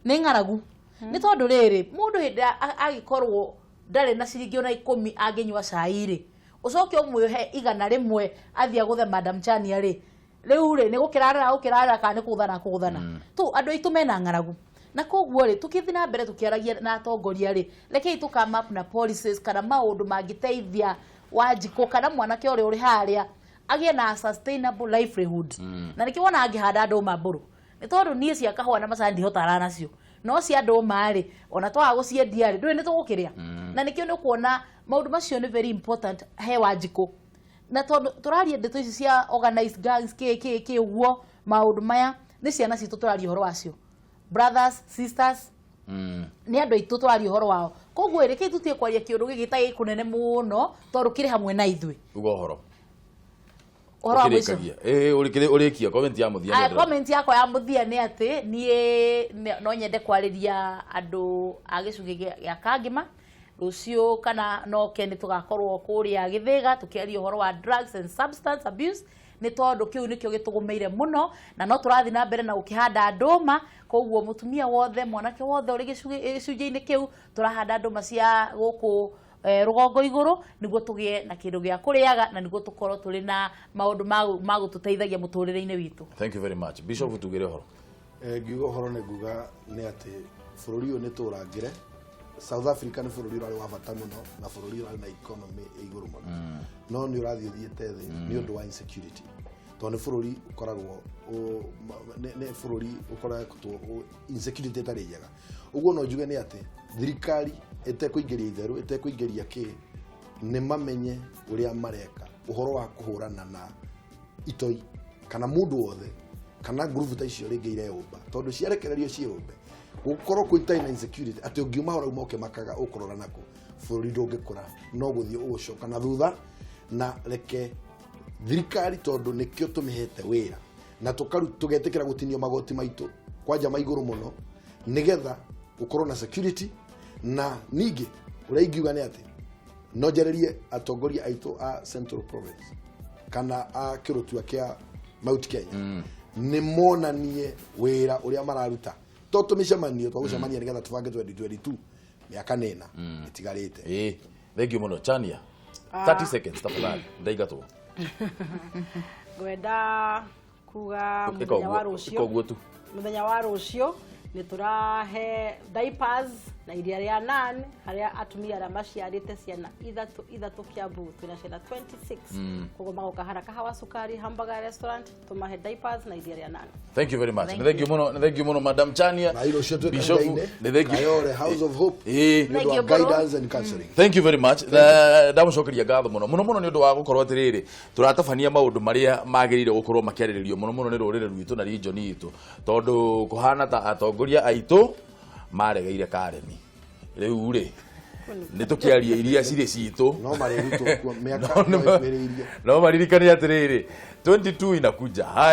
nĩ ng'aragu, nĩ tondũ rĩrĩ mũndũ hĩndĩ agĩkorwo ndarĩ na ciringi ona 10 angĩnyua cai rĩ, ũcoke ũmwĩhe 100 athiĩ agũthe Madam Chania rĩ, rĩu rĩ nĩ gũkĩrarĩra gũkĩrarĩra kana nĩ kũgũthana kũgũthana. Tu andũ aitũ mena ng'aragu, na koguo rĩ tũkĩthiĩ na mbere tũkĩaragia na atongoria rĩ, rekei tũ come up na policies kana maũndũ mangĩteithia Wanjikũ kana mwanake ũrĩa ũrĩ harĩa agĩe na sustainable livelihood. Na nĩkĩo wona angĩhanda ndũma, mbũrũ, nĩ tondũ niĩ cia kahũa na macani ndihotara nacio, no cia ndũma rĩ, ona twaga gũciendia rĩ, ndũĩ nĩ tũgũkĩrĩa. Na nĩkĩo nĩ ũkuona maũndũ macio nĩ very important he Wanjikũ. Na tondũ tũraria ndeto ici cia organized gangs kĩ kĩ kĩ ũguo, maũndũ maya nĩ ciana citũ tũraria ũhoro wacio, brothers, sisters, nĩ andũ aitũ tũraria ũhoro wao. Koguo rĩ, rekei tũtige kwaria kĩũndũ gĩkĩ ta gĩ kũnene mũno, tondũ kĩrĩ hamwe na ithuĩ. Uga ũhoro. Ũhoro wa mũico. Ũkĩrĩkagia. Ũrĩkia comment ya mũthia. Aya, comment yakwa ya mũthia nĩ atĩ niĩ no nyende kwarĩria andũ a gĩcunjĩ gĩa Kangĩma rũciũ kana no ke nĩ tũgakorwo kũrĩa Gĩthĩga tũkĩaria ũhoro wa drugs and substance abuse, nĩ tondũ kĩu nĩkĩo gĩtũgũmĩire mũno, na no tũrathiĩ na mbere na gũkĩhanda ndũma. Koguo mũtumia wothe, mwanake wothe ũrĩ gĩcunjĩ-inĩ kĩu, tũrahanda ndũma cia gũkũ rũgongo igũrũ, nĩguo tũgĩe na kĩndũ gĩa kũrĩaga, na nĩguo tũkorwo tũrĩ na maũndũ ma gũtũteithagia mũtũrĩre-inĩ witũ. Thank you very much. Bishop, tugĩre ũhoro. Ngiuga ũhoro nĩ nguga nĩ atĩ bũrũri ũyũ nĩ tũrangĩre. South Africa nĩ bũrũri ũrarĩ wa bata mũno na bũrũri ũrarĩ na economy ĩ igũrũ mũno, no nĩ ũrathiĩ ũthiĩte thĩ nĩ ũndũ wa insecurity, tondũ nĩ bũrũri ũkoragwo nĩ bũrũri ũkoretwo insecurity ĩtarĩ njega. Ũguo no njuge nĩ atĩ thirikari ĩtekũingĩria itherũ, ĩtekũingĩria kĩ, nĩ mamenye ũrĩa mareka ũhoro wa kũhũrana na itoi kana mũndũ wothe kana ngurubu ta icio rĩngĩ ireyũmba, tondũ ciarekererio ciĩyũmbe gũkorwo kwĩ itarĩ na insecurity atĩ ũngiuma hau ũrauma ũkĩmakaga ũkũrora nakũ, bũrũri ndũngĩkũra, no gũthiĩ ũgũcoka na thutha. Na reke thirikari, tondũ nĩkĩo tũmĩhete wĩra na tũgetĩkĩra gũtinio magoti maitũ kwanja ma igũrũ mũno, nĩgetha gũkorwo na security. Na ningĩ ũrĩa ingiuga nĩ atĩ no njarĩrie atongoria aitũ a Central Province kana a kĩrũtua kĩa Mount Kenya, nĩ monanie wĩra ũrĩa mararuta, to tũmĩcemanio twa gũcemania nĩgetha tũbange 2022, mĩaka nĩna ĩtigarĩte. Thank you mũno. Chania, 30 seconds tafadhali, ndaigatwo. Ngwenda kuga Ĩka mũthenya wa ũguo, rũciũ ĩka ũguo tu. Mũthenya wa rũciũ Nĩ tũrahe diapers na iria rĩa nan harĩa atumia arĩa maciarĩte ciana ithatũ ithatũ Kiambu, twĩna ciana 26. Koguo magoka haraka Hawa Sukari Hamburger Restaurant, tũmahe diapers na iria rĩa nan. Thank you very much. Nĩ thank you mũno, nĩ thank you mũno, Madam Chania. Na iro cio twĩ Bishop, kanitha-inĩ, nĩ thank you. Kayole House of Hope, nĩ ũndũ wa guidance and counseling. Thank you very much. Na ndamũcokeria ngatho mũno mũno mũno nĩ ũndũ wa gũkorwo atĩrĩrĩ tũratabania maũndũ marĩa magĩrĩire gũkorwo makĩarĩrĩrio mũno mũno nĩ rũrĩrĩ rwitũ na region itũ, tondũ kũhana ta atongoria aitũ maregeire karemi. Rĩu rĩ, nĩ tũkĩaria iria cirĩ citũ. No marĩrutwo kuo mĩaka no ĩkuhĩrĩirie. No maririkane atĩrĩrĩ, 22 inakuja. Haya.